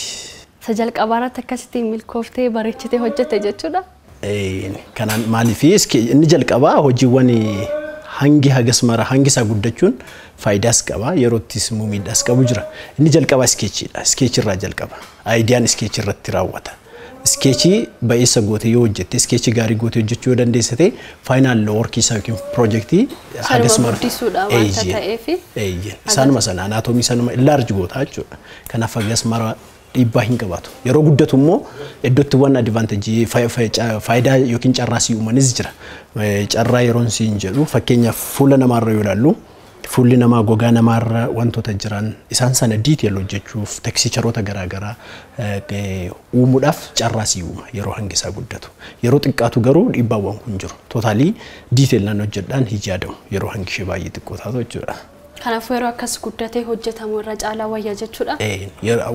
Isa jalqabaa irratti akkasitti milkooftee bareechitee hojjette jechuudha? Kanaan maaliif inni jalqabaa hojiiwwan hangi hagas mara hangi isaa guddachuun faayidaas qaba, yeroottis immoo miidhaas qabu jira. Inni jalqabaa sketchiidha. Sketch irraa jalqaba. Ideaan sketch irratti raawwata. Sketchii ba'eessa gootee yoo hojjette, sketchii gaarii gootee hojjechuu yoo dandeessite, final workii isaa yookiin piroojeektii hagas mara guddisuudha wanta ta'eefi. Isaanuma sana anatomy sanuma enlarge goota jechuudha. Kanaaf hagas mara dhiibbaa hin qabaatu. Yeroo guddatu immoo iddootti waan advantage, faayidaa yookiin carraa sii uumanis jira. Carraa yeroon siin jedhu, fakkeenyaaf fuula namaarra yoo ilaallu, fuulli namaa, gogaa namaarra wantoota jiran isaan sana detail hojjechuuf, textureoota garaagaraa uumuudhaaf carraa sii uuma yeroo hangi isaa guddatu. Yeroo xiqqaatu garuu dhiibbaawwan kun jiru. Totally detail nan hojjedhaan hin yaadamu yeroo hangi ishee baay'ee xiqqoo taatu jechuudha. Kanaafuu yeroo akkas guddatee hojjetamu irra caalaa wayya jechuudha.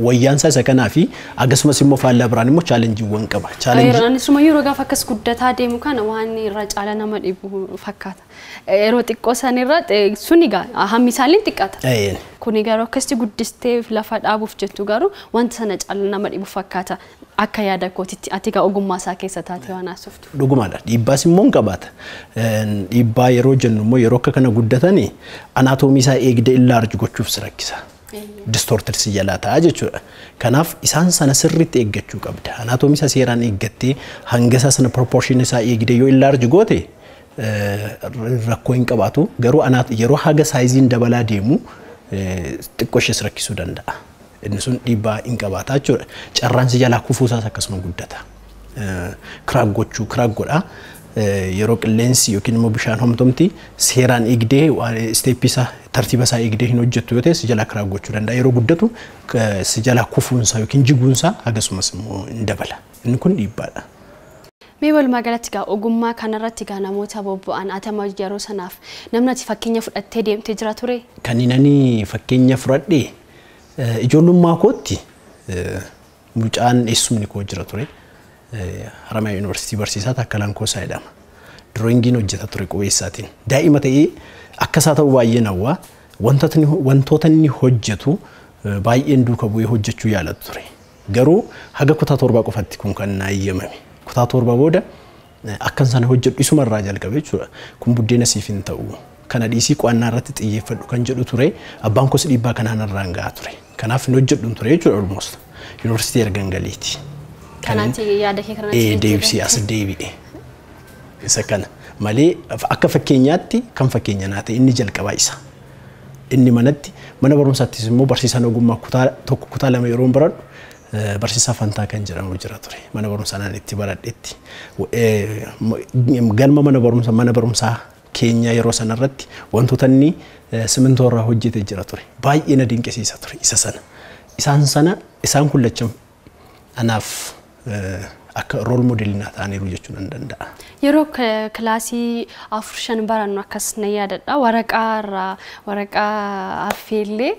Wayyaan isaa isa kanaa fi akkasumas immoo faallaa biraan immoo challengeiiwwan qaba. Yeroo anisuma yeroo gaafa akkas guddataa deemu kana waan irra caalaa nama dhibu fakkaata. Yeroo xiqqoo sanirra sun egaa hammi isaallee xiqqaata. Kuni garuu akkasitti guddistee lafa dhaabuuf jettu garuu wanta sana caalaa nama dhibu fakkaata. Akka yaada kootitti, ati egaa ogummaa isaa keessa taate waan haasoftu. Dhugumaadha. Dhiibbaas immoo hin qabaata. Dhiibbaa yeroo jennu immoo yeroo akka kana guddatanii anatomy isaa eegdee enlarge gochuuf si rakkisa. Distorted si jalaa ta'a jechuudha. Kanaaf isaan sana sirriitti eeggachuu qabda. Anatomy isaa seeraan eeggattee, hanga isaa sana, proportion isaa eegdee yoo enlarge goote rakkoo hin qabaatu. Garuu yeroo haga sizeiin dabalaa deemu xiqqoo ishees rakkisuu danda'a. Inni sun dhiibbaa hin qabaata jechuudha. Carraan si jalaa kufuusaas akkasuma guddata. Crack gochuu, crack godha. Yeroo qilleensi yookiin immoo bishaan homtomti seeraan eegdee, stepii isaa, tartiiba isaa eegdee hin hojjettu yoo ta'e, si jalaa crack gochuu danda'a. Yeroo guddatu si jalaa kufuunsaa yookiin jiguunsaa akkasumas immoo hin dabala. Inni kun dhiibbaadha. Mee walumaa galatti egaa ogummaa kanarratti egaa namoota bobba'an atama yeroo sanaaf namni ati fakkeenya fudhattee deemtee jira ture? Kan inni fakkeenya fudhadhe, ijoollummaa kootti mucaan eessumni koo jira ture. Haramaya Yuunivarsiitii barsiisaa Taakkalaan Koosaa jedhama. Drawingiin hojjeta ture qubeessaatiin. Daa'ima ta'ee akka isaa ta'u baay'een hawwaa. Wantoota inni hojjetu baay'een duuka bu'ee hojjechuu yaalatu ture. Garuu haga kutaa 7 qofatti kun kan naa eeyyamame. Kutaa 7 booda akkan sana hojjedhu isumarraa jalqabe jechuudha. Kun buddeena siif hin ta'u. Kana dhiisii qo'annaa irratti xiyyeeffadhu kan jedhu ture. Abbaan koos dhiibbaa kanaan irraan gahaa ture. Kanaaf hin hojjedhu ture jechuudha almost. Yuunivarsiitii ergan galeeti. Kanaatti yaada kee kanatti Deebisee as deebi'e. Isa kana malee akka fakkeenyaatti kan fakkeenya naa ta'e inni jalqabaa isa. Inni manatti, mana barumsaattis immoo barsiisaan ogummaa kutaa 1, kutaa 2 yeroo baradhu barsiisaa Fantaa kan jedhamu jira ture. Mana barumsaa naan itti baradhetti. Galma mana barumsaa keenya yeroo sanarratti wantoota inni simintoo irraa hojjete jira ture. Baay'ee na dinqisiisa ture isa sana. Isaan sana, isaan kun lachan anaaf Akka role modelii naa ta'aniiru jechuu nan danda'a. Yeroo kilaasii 4-5 barannu akkas na yaadadha. Waraqaa irraa waraqaa affeellee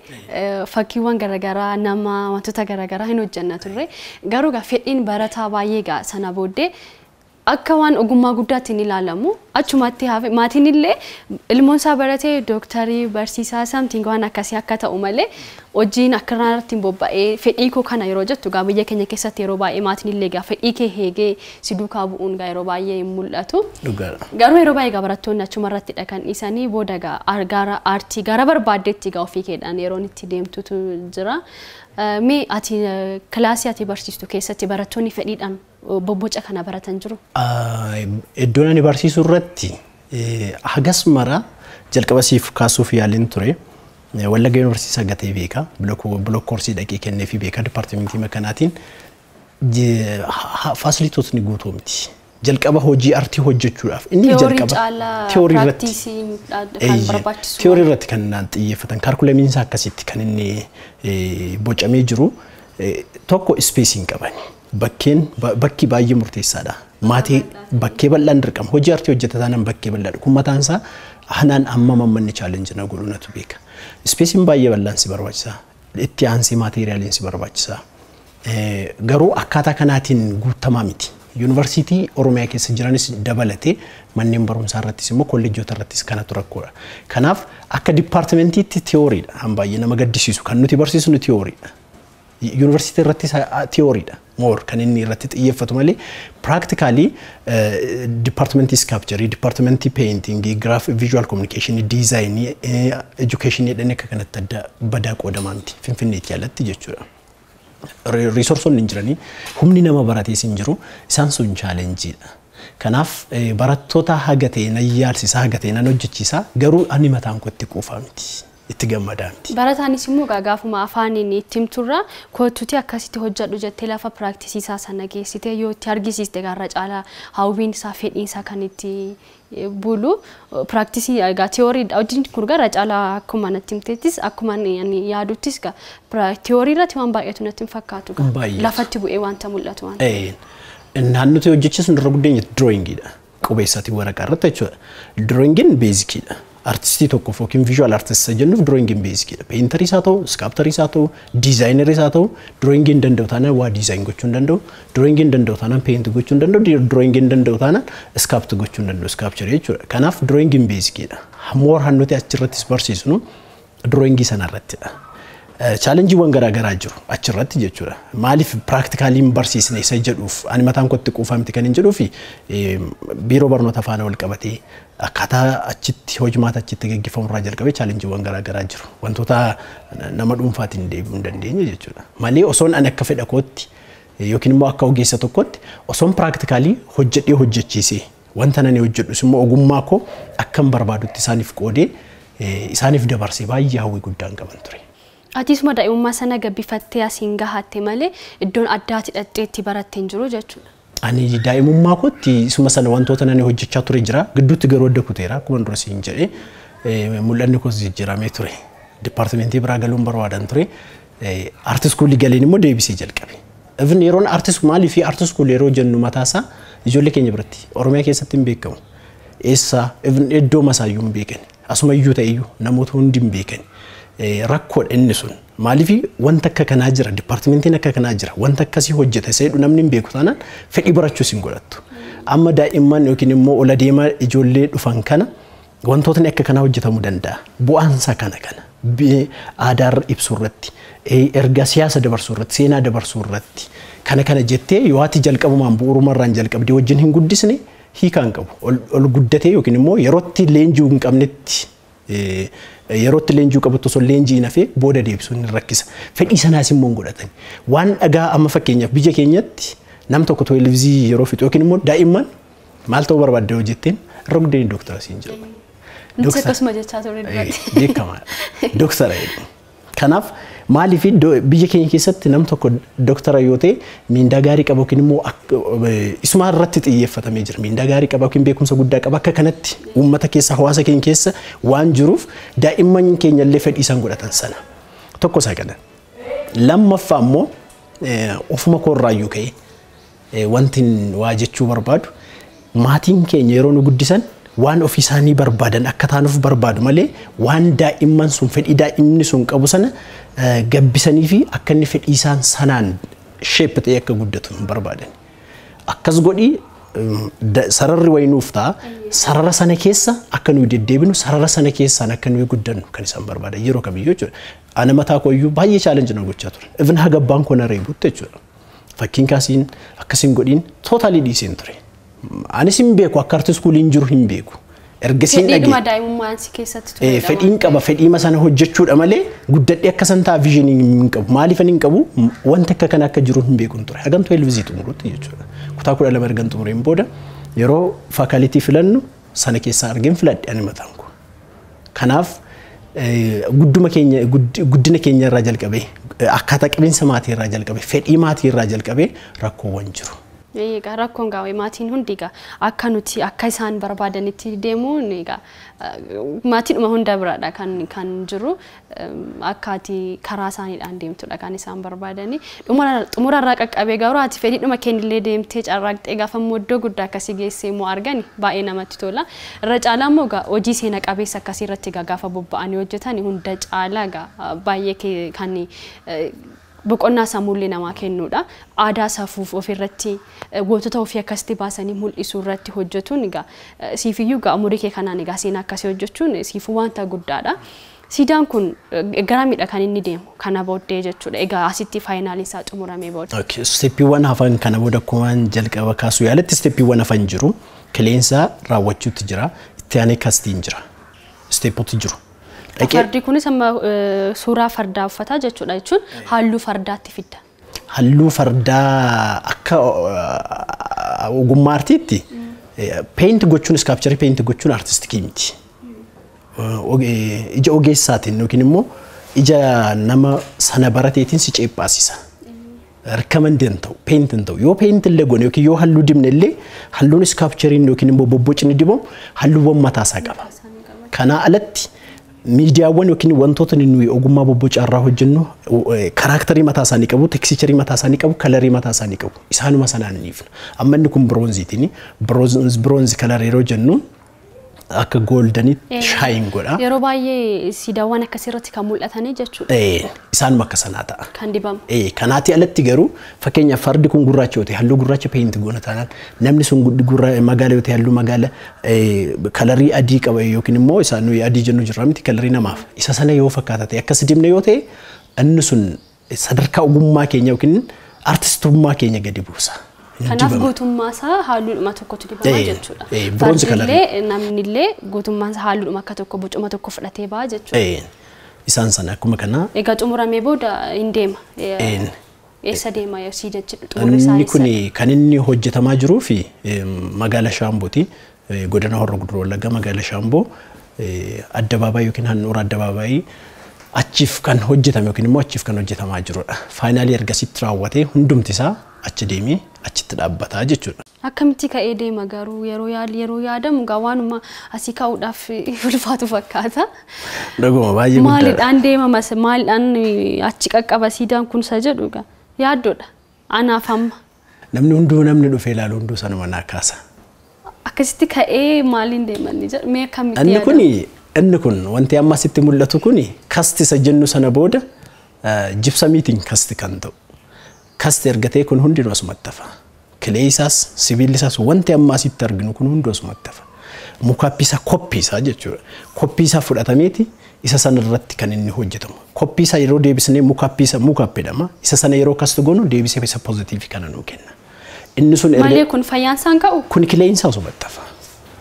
fakkiiwwan garaagaraa nama wantoota garaagaraa hin hojjenna turre. Garuu gaa fedhiin barataa baay'ee gaa sana booddee akka waan ogummaa guddaatti hin ilaalamu. Achumatti hafe maatiin illee ilmoon isaa baratee dooktarii, barsiisaa, something waan akkasii akka ta'u malee hojiin akka irratti hin bobba'ee fedhii koo kana yeroo jettu gaa biyya keenya keessatti yeroo baay'ee maatiin illee gaa fedhii kee heegee si duukaa bu'uun gaa yeroo baay'ee hin mul'atu. Dhugaadha. Garuu yeroo baay'ee gaa barattoonni achuma irrattidha kan dhiisanii booda gaa gara aartii gara barbaaddeetti gaa ofii keedhaan yeroon itti deemtutu jira. Mee ati kilaasii ati barsiistu keessatti barattoonni fedhiidhaan bobboca kana baratan jiru? Iddoon ani barsiisu irratti hagas mara jalqaba siif kaasuuf yaaliin ture. Wallagga Yuunivarsiitii sagatee beeka. Block koorsii dhaqee kenneefii beeka dipaartimentii makanaatiin facilityootni guutuu miti. Jalqaba hojii artii hojjechuudhaaf inni jalqaba theory irratti kan barbaachisu. Theory irratti kan naan xiyyeeffatan curriculumiin isaa akkasitti kan inni bocamee jiru tokko spaceii hin qaban. Bakkeen bakki baay'ee murteessaadha. Maatii bakkee bal'aan dirqama. Hojii artii hojjeta taanaan bakkee bal'aadha. Kun mataan isaa anaan amma mammanni challenge na godhu natu beeka. Spaceiin baay'ee bal'aan si barbaachisa. Itti aansee materialiin si barbaachisa. Garuu akkaataa kanaatiin guutamaa miti. Yuunivarsiitii Oromiyaa keessa jiranis dabalatee manneen barumsaa irrattis immoo kolleejjota irrattis kanatu rakkoodha. Kanaaf akka dipaartimentiitti theorydha. Han baay'ee nama gaddisiisu kan nuti barsiisnu theorydha. Yuunivarsiitii irrattis theorydha. More kan inni irratti xiyyeeffatu malee practically dipaartimentii sculptureii, dipaartimentii paintingii, graphic visual communicationii, designii, educationii jedhanii akka kanatti adda badaa qoodamaa miti Finfinneetti alatti jechuudha. Resourceonni hin jiranii, humni nama baratees hin jiru, isaan sun challengeiidha. Kanaaf barattoota haga ta'e nan yaalsisaa, haga ta'e nan hojjechiisaa, garuu ani mataan koo itti quufaa miti. Itti gammadaa miti. Barataanis immoo gaafuma afaaniin itti himturra kootuuti akkasitti hojjedhu jettee lafa practiceii isaa sana geessitee yoo itti argisiiste gaarra caalaa hawwiin isaa fedhiin isaa kan itti bulu practiceii egaa theory hojiin kun gara caalaa akkuma natti himteettis akkuma ani yaaduttis theory irratti waan baay'eetu natti hin fakkaatu lafatti bu'ee wanta mul'atu waan. Naannoo hojjechiisnu irra guddeenya drawingiidha. Qubeessaatiin waraqaa irratti jechuudha. Drawingiin basiciidha. Artistii tokkoof yookiin visual artistii jennuuf drawingiin basiciidha. Painteriis haa ta'u, sculptoriis haa ta'u, designeriis haa ta'u, drawingiin danda'u taanaan waa design gochuu hin danda'u, drawingiin danda'u taanaan paint gochuu hin danda'u, drawingiin danda'u taanaan sculpt gochuu hin danda'u, sculptureii jechuudha. Kanaaf drawingiin basiciidha. More hannuti achirrattis barsiisnu drawingii sanarrattidha. Challengeiiwwan garaagaraa jiru achirratti jechuudha. Maaliif practicaliin barsiisne isa jedhuuf ani mataan kootti quufaa miti kan hin jedhuufi biiroo barnoota faana wal qabatee akkaataa achitti hojimaata achitti gaggeeffamu irraa jalqabee challengeiiwwan garaagaraa jiru. Wantoota nama dhuunfaatiin deebi'uu hin dandeenye jechuudha. Malee osoon ani akka fedha kootti yookiin immoo akka ogeessa tokkotti osoon practicalii hojjedhee hojjechiisee wanta nani hojjedhus immoo ogummaa koo akkan barbaadutti isaaniif qoodee isaaniif dabarsee baay'ee hawwii guddaan qaban ture. Atisuma daa'imummaa sana gabbifattee asiin gahatte malee iddoon addaatti dhaqxee itti barattee hin jiru jechuudha. Ani daa'imummaa kootti isuma sana wantoota nani hojjechaa ture jira. Gidduutti garuu adda kuteera akkuma dura siin jedhee mul'anni koos jijjiiramee ture. Dipaartimentii biraa galuun barbaadan ture. Art schoolii galeen immoo deebisee jalqabe. Even yeroon art maalii fi art school yeroo jennu mataasaa ijoollee keenya biratti Oromiyaa keessatti hin beekamu. Eessa even iddoo masaayyuu hin beekan. Asuma iyyuu ta'eyyuu namoota hundi hin beekan. Rakkoodha inni sun. Maaliif wanta akka kanaa jira, dipaartimentiin akka kanaa jira, wanta akkasii hojjeta isa jedhu namni hin beeku taanaan fedhii barachuus hin godhattu. Amma daa'imman yookiin immoo ola deemaa ijoollee dhufan kana wantootni akka kanaa hojjetamuu danda'a. Bu'aan isaa kana kana. Aadaa ibsuu irratti, ergaa siyaasa dabarsuu irratti, seenaa dabarsuu irratti kana kana jettee yoo ati jalqabumaan bu'uurumarraan jalqabdee wajjin hin guddisne hiikaa hin qabu. Ol guddatee yookiin immoo yerootti leenjii hin qabnetti yerootti leenjii qabattu osoo leenjii hin hafee booda deebisuun ni rakkisa. Fedhii sanaas immoo hin godhatan. Waan dhagaa amma fakkeenyaaf biyya keenyatti nam tokko televizii yeroo fixu yookiin immoo daa'imman maal ta'uu barbaadde yoo jetteen irra guddeen dooktara siin jedhu. Nuti akkasuma jechaa turre duratti. Beekamaadha. Dooktara jedhu. Kanaaf maaliif biyya keenya keessatti nam tokko dooktara yoo ta'e miindaa gaarii qaba yookiin immoo isuma irratti xiyyeeffatamee jira. Miindaa gaarii qaba yookiin beekumsa guddaa qaba akka kanatti uummata keessa hawaasa keenya keessa waan jiruuf daa'imman keenya illee fedhii isaan godhatan sana. Tokko isaa kana. Lammaffaa immoo ofuma koorraayyuu ka'ee Wanti waa jechuu barbaadu, maatiin keenya yeroo nu guddisan waan ofii isaanii barbaadan akka taanuuf barbaadu malee, waan daa'imman sun fedhii daa'imni sun qabu sana gabbisanii fi akka inni fedhii isaan sanaan shape ta'ee akka guddatu hin barbaadan. Akkas godhii, sararri wayii nuuf ta'a. Sarara sana keessa akka nuyi deddeebinu, sarara sana keessaan akka nuyi guddannu kan isaan barbaadan yeroo kamiyyuu jechuudha. Ana mataa koo iyyuu baay'ee challenge na gochaa ture. Even haga abbaan koo na reebutti jechuudha. Fakkiin kaasiin akkasiin godhiin totally dhiiseen ture. Anis hin beeku, akka art schooliin jiru hin beeku. Ergasiin dhagee. Fedhiidhuma daa'imummaan si keessatti ture. Fedhiin qaba, fedhiima sana hojjechuudha malee guddadhee akka san ta'a visionii hin qabu. Maaliif hin qabu? Wanti akka kana akka jiru hin beekun ture. Hagam 12 xumurutti jechuudha. Kutaa 12 ergan xumureen booda yeroo faculty filannu sana keessaa argeen filadhe ani mataan koo. Kanaaf gudduma keenya, guddina keenya irraa jalqabee, akkaataa qabeensa maatii irraa jalqabee, fedhii maatii irraa jalqabee rakkoowwan jiru. Egaa rakkoon gaa maatiin hundi egaa akka nuti akka isaan barbaadanitti deemuun egaa maatiidhuma hunda biraadha kan jiru, akka ati karaa isaaniidhaan deemtudha kan isaan barbaadani. Xumurarraa qaqqabee garuu ati fedhiidhuma kennillee deemtee carraaqxee gaafa immoo iddoo guddaa akkasii geessee immoo argani baay'ee namatti tola. Irra caalaa immoo egaa hojii seena qabeessa akkasii irratti egaa gaafa bobba'anii hojjetan hunda caalaa egaa baay'ee kan boqonnaa sammuullee namaa kennuudha. Aadaa safuuf ofirratti gootota ofii akkasitti baasanii mul'isuu irratti hojjetuun egaa siifiyyuu egaa umurii kee kanaan egaa seenaa akkasii hojjechuun siifuu wanta guddaadha. Siidaan kun garamiidha kan inni deemu kana booddee jechuudha? Egaa asitti finaliin isaa xumuramee booda. Okay, steppiiwwan hafan kana booda akkuma jalqaba kaasuu yaaletti steppiiwwan hafan jiru. Claynsaa raawwachuutti jira. Itti aanee castiin jira. Steppooti jiru. Fardi kunis amma suuraa fardaa uffataa jechuudha, jechuun halluu fardaatti fidda. Halluu fardaa akka ogummaa artiitti paint gochuun, sculpture paint gochuun artistic miti. Ija ogeessaatiin yookiin immoo ija nama sana barateetiin si ceephaasisa. Recommend hin ta'u, paint hin ta'u. Yoo paint illee goone yookiin yoo halluu dibne illee, halluun sculptureiin yookiin immoo bobbocni dibamu halluuwwan mataasaa qaba. Kanaa alatti miidiyaawwan yookiin wantoota nuyi ogummaa bobbocaa irraa hojjennu characterii mataa isaanii qabu, textureii mataa isaanii qabu, colorii mataa isaanii qabu. Isaanuma sanaan ni ifna. Amma inni kun bronzeiitiin, bronze color yeroo jennu akka goldenitti shine godha. Yeroo baay'ee siidaawwan akkasii irratti kan mul'atanii jechuudha. Isaanuma akka sanaa ta'a. Kan dibamu. Kanaati alatti garuu fakkeenyaaf fardi kun gurraacha yoo ta'e halluu gurraacha paint goona taanaan, namni sun magaala yoo ta'e halluu magaala colorii adii qaba yookiin immoo isaan nuyi adii jennu jirra miti, colorii namaaf isa sana yoo fakkaata ta'e akkas dibne yoo ta'e, inni sun sadarkaa ogummaa keenya yookiin artistummaa keenya gadi buusa. Kanaaf guutummaa isaa halluudhuma tokkotu dibama jechuudha. Bronze colorii. Fardillee namnillee guutummaan isaa halluudhuma akka tokko bocuma tokko fudhatee ba'a jechuudha. Isaan sana akkuma kanaa. Egaa xumuramee booda hin deema. Eessa deema siidachi xumurri isaa? Inni kun kan inni hojjetamaa jiruu fi magaala Shaambooti. Godina Horro Guduruu Wallaggaa, magaala Shaamboo, addabaabaayii yookiin handhuura addabaabaayii achiif kan hojjetame yookiin immoo achiif kan hojjetamaa jirudha. Finalii ergasitti raawwatee hundumti isaa achi deemee achitti dhaabbataa jechuudha. Akkamitti ka'ee deema garuu? Yeroo yeroo yaadamu gaa waanuma asii ka'uudhaaf ulfaatu fakkaata. Dhuguma, baay'ee guddaadha. Maaliidhaan deema, maaliidhaan achi qaqqaba siidaan kun isa jedhu gaa yaaddoodha. Anaaf amma. Namni hunduu, namni dhufee ilaalu hunduu sanuma naa kaasa. Akkasitti ka'ee maaliin deeman jedhu, mee akkamitti Inni kuni, inni kun wanti amma asitti mul'atu kuni cast isa jennu sana booda gypsumiitiin cast kan ta'u. Cast erga ta'e kun hundinuu asumatti hafa. Clay isaas, sibiilli isaas, wanti amma asitti arginu kun hunduu asumatti hafa. Mockup isaa, copy isaa jechuudha. Copy isaa fudhatameeti isa sana irratti kan inni hojjetamu. Copy isaa yeroo deebisnee mockup isaa, mockup jedhama. Isa sana yeroo cast goonu deebisee isa positive kana nuu kenna. Inni sun erga Malee kun fayyaan isaan ka'u? Kun clayn isaa asumatti hafa.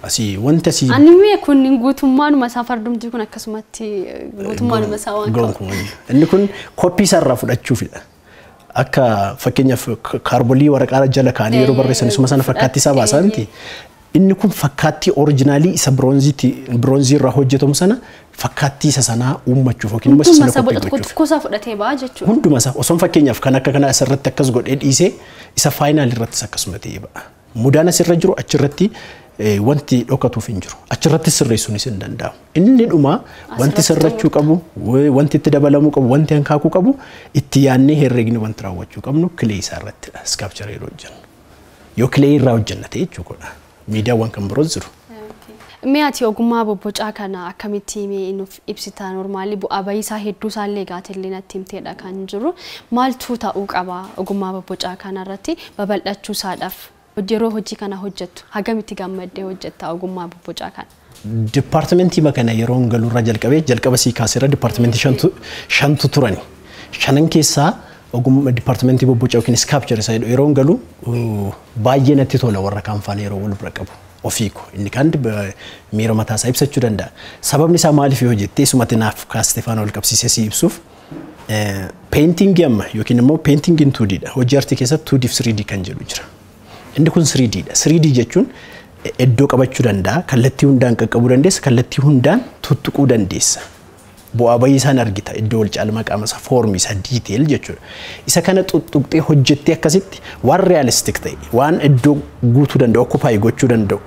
Asii wanti asii Ani mee kun guutummaanuma isaa fardumti kun akkasumatti guutummaanuma isaa waan ka'u. Gonkumaa. Inni kun copy isaa irraa fudhachuufidha. Akka fakkeenyaaf kaarbolii waraqaa jala kaa'anii yeroo barreessan isuma sana fakkaattii isaa baasaa miti. Inni kun fakkaattii originalii isa bronzeii irraa hojjetamu sana fakkaattii isa sanaa uummachuuf yookiin immoo isa Hunduma sana isaa copy boca tokko gochuuf. tokko isaa fudhatee ba'a jechuudha. Hunduma isaa osoo fakkeenyaaf kan akka kanaa asirratti akkas godhee dhiisee isa final irrattis akkasuma ta'ee ba'a. Mudaan asirra jiru achirratti wanti dhokatuuf hin jiru. Achirratti sirreessuunis hin danda'amu. Inni dhuma wanti sirrachuu qabu, wanti itti dabalamuu qabu, wanti hankaakuu qabu, itti yaadnee herreegni wanti raawwachuu qabnu clay isaa irrattidha. Sculpture yeroo hojjennu. Yoo clay irraa hojjenna ta'e jechuudha. Miidiyaawwan kan biroo jiru. Mee ati ogummaa bobbocaa kana akkamitti mee nuuf ibsita? Normally bu'aa bahiisaa hedduu isaallee gaatellee natti himteedha kan jiru. Maaltu ta'uu qaba ogummaa bobbocaa kana irratti babal'achuu isaadhaaf? Yeroo hojii kana hojjettu hagamitti gammaddee hojjetta ogummaa bobbocaa kana? Dipaartimentii kana yeroo galurraa jalqabee jalqaba sii kaaseera dipaartimentii shantu turani. Shanan keessaa ogummaa dipaartimentii bobbocaa yookiin sculpture isa jedhu yeroo galu baay'ee natti tola warra kaan faana yeroo wal bira qabu. Ofiiko inni kaan miira mataa isaa ibsachuu danda'a. Sababni isaa maaliif yoo jettee sumatti naaf kaastee faana wal qabsiisee si ibsuuf paintingii amma yookiin immoo paintingiin 2D dha. Hojii artii keessatti 2D fi 3D kan jedhu jira. Inni kun 3D dha. 3D jechuun iddoo qabachuu danda'a, kallattii hundaan qaqqabuu dandeessa, kallattii hundaan tuttuquu dandeessa. Bu'aa bahii isaan argita iddoo wal caalmaa qaama isaa foormii isaa detail jechuudha. Isa kana tuttuqxee hojjettee akkasitti waan realistic ta'e, waan iddoo guutuu danda'u, occupy gochuu danda'u,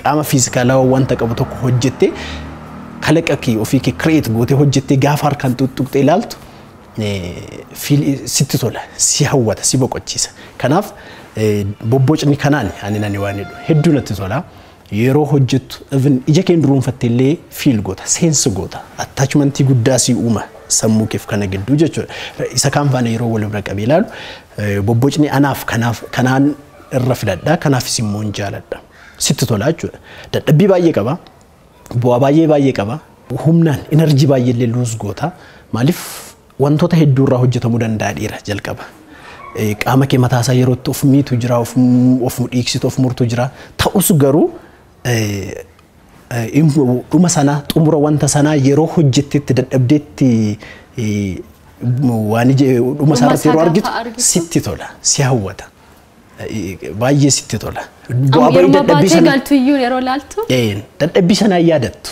qaama fiizikaalawaa wanta qabu tokko hojjettee kalaqa kee ofii kee create gootee hojjettee gaafa harkaan tuttuqxee ilaaltu sitti tola, si hawwata, si boqochiisa. Kanaaf bobbocni kanaan ani nani waan jedhu hedduu natti tola. Yeroo hojjettu even ija keen duruunfatte illee feel goota, sense goota, attachmentii guddaa si uuma sammuu keef kana gidduu jechuudha. Isa kaan faana yeroo wal bira qabee ilaalu bobbocni anaaf kanaaf kanaan irra filadha, kanaafis immoo hin jaaladha. Sitti tola jechuudha. Dadhabbii baay'ee qaba, bu'aa baay'ee baay'ee qaba, humnaan energy baay'ee illee lose goota. Maaliif wantoota hedduu irraa hojjetamuu danda'a dhiira jalqaba. Qaama kee mataasaa yeroo itti of miitu jira, of dhiiksitu, of murtu jira. Ta'us garuu dhuma sanaa xumura wanta sanaa yeroo hojjettetti dadhabdeetti waan dhuma isaarratti yeroo argitu sitti tola, si hawwata. Baay'ee sitti tola. Bu'aa bahii dadhabbii sana galtuyyuu yeroo laaltu. Dadhabbii sanaa yaadattu.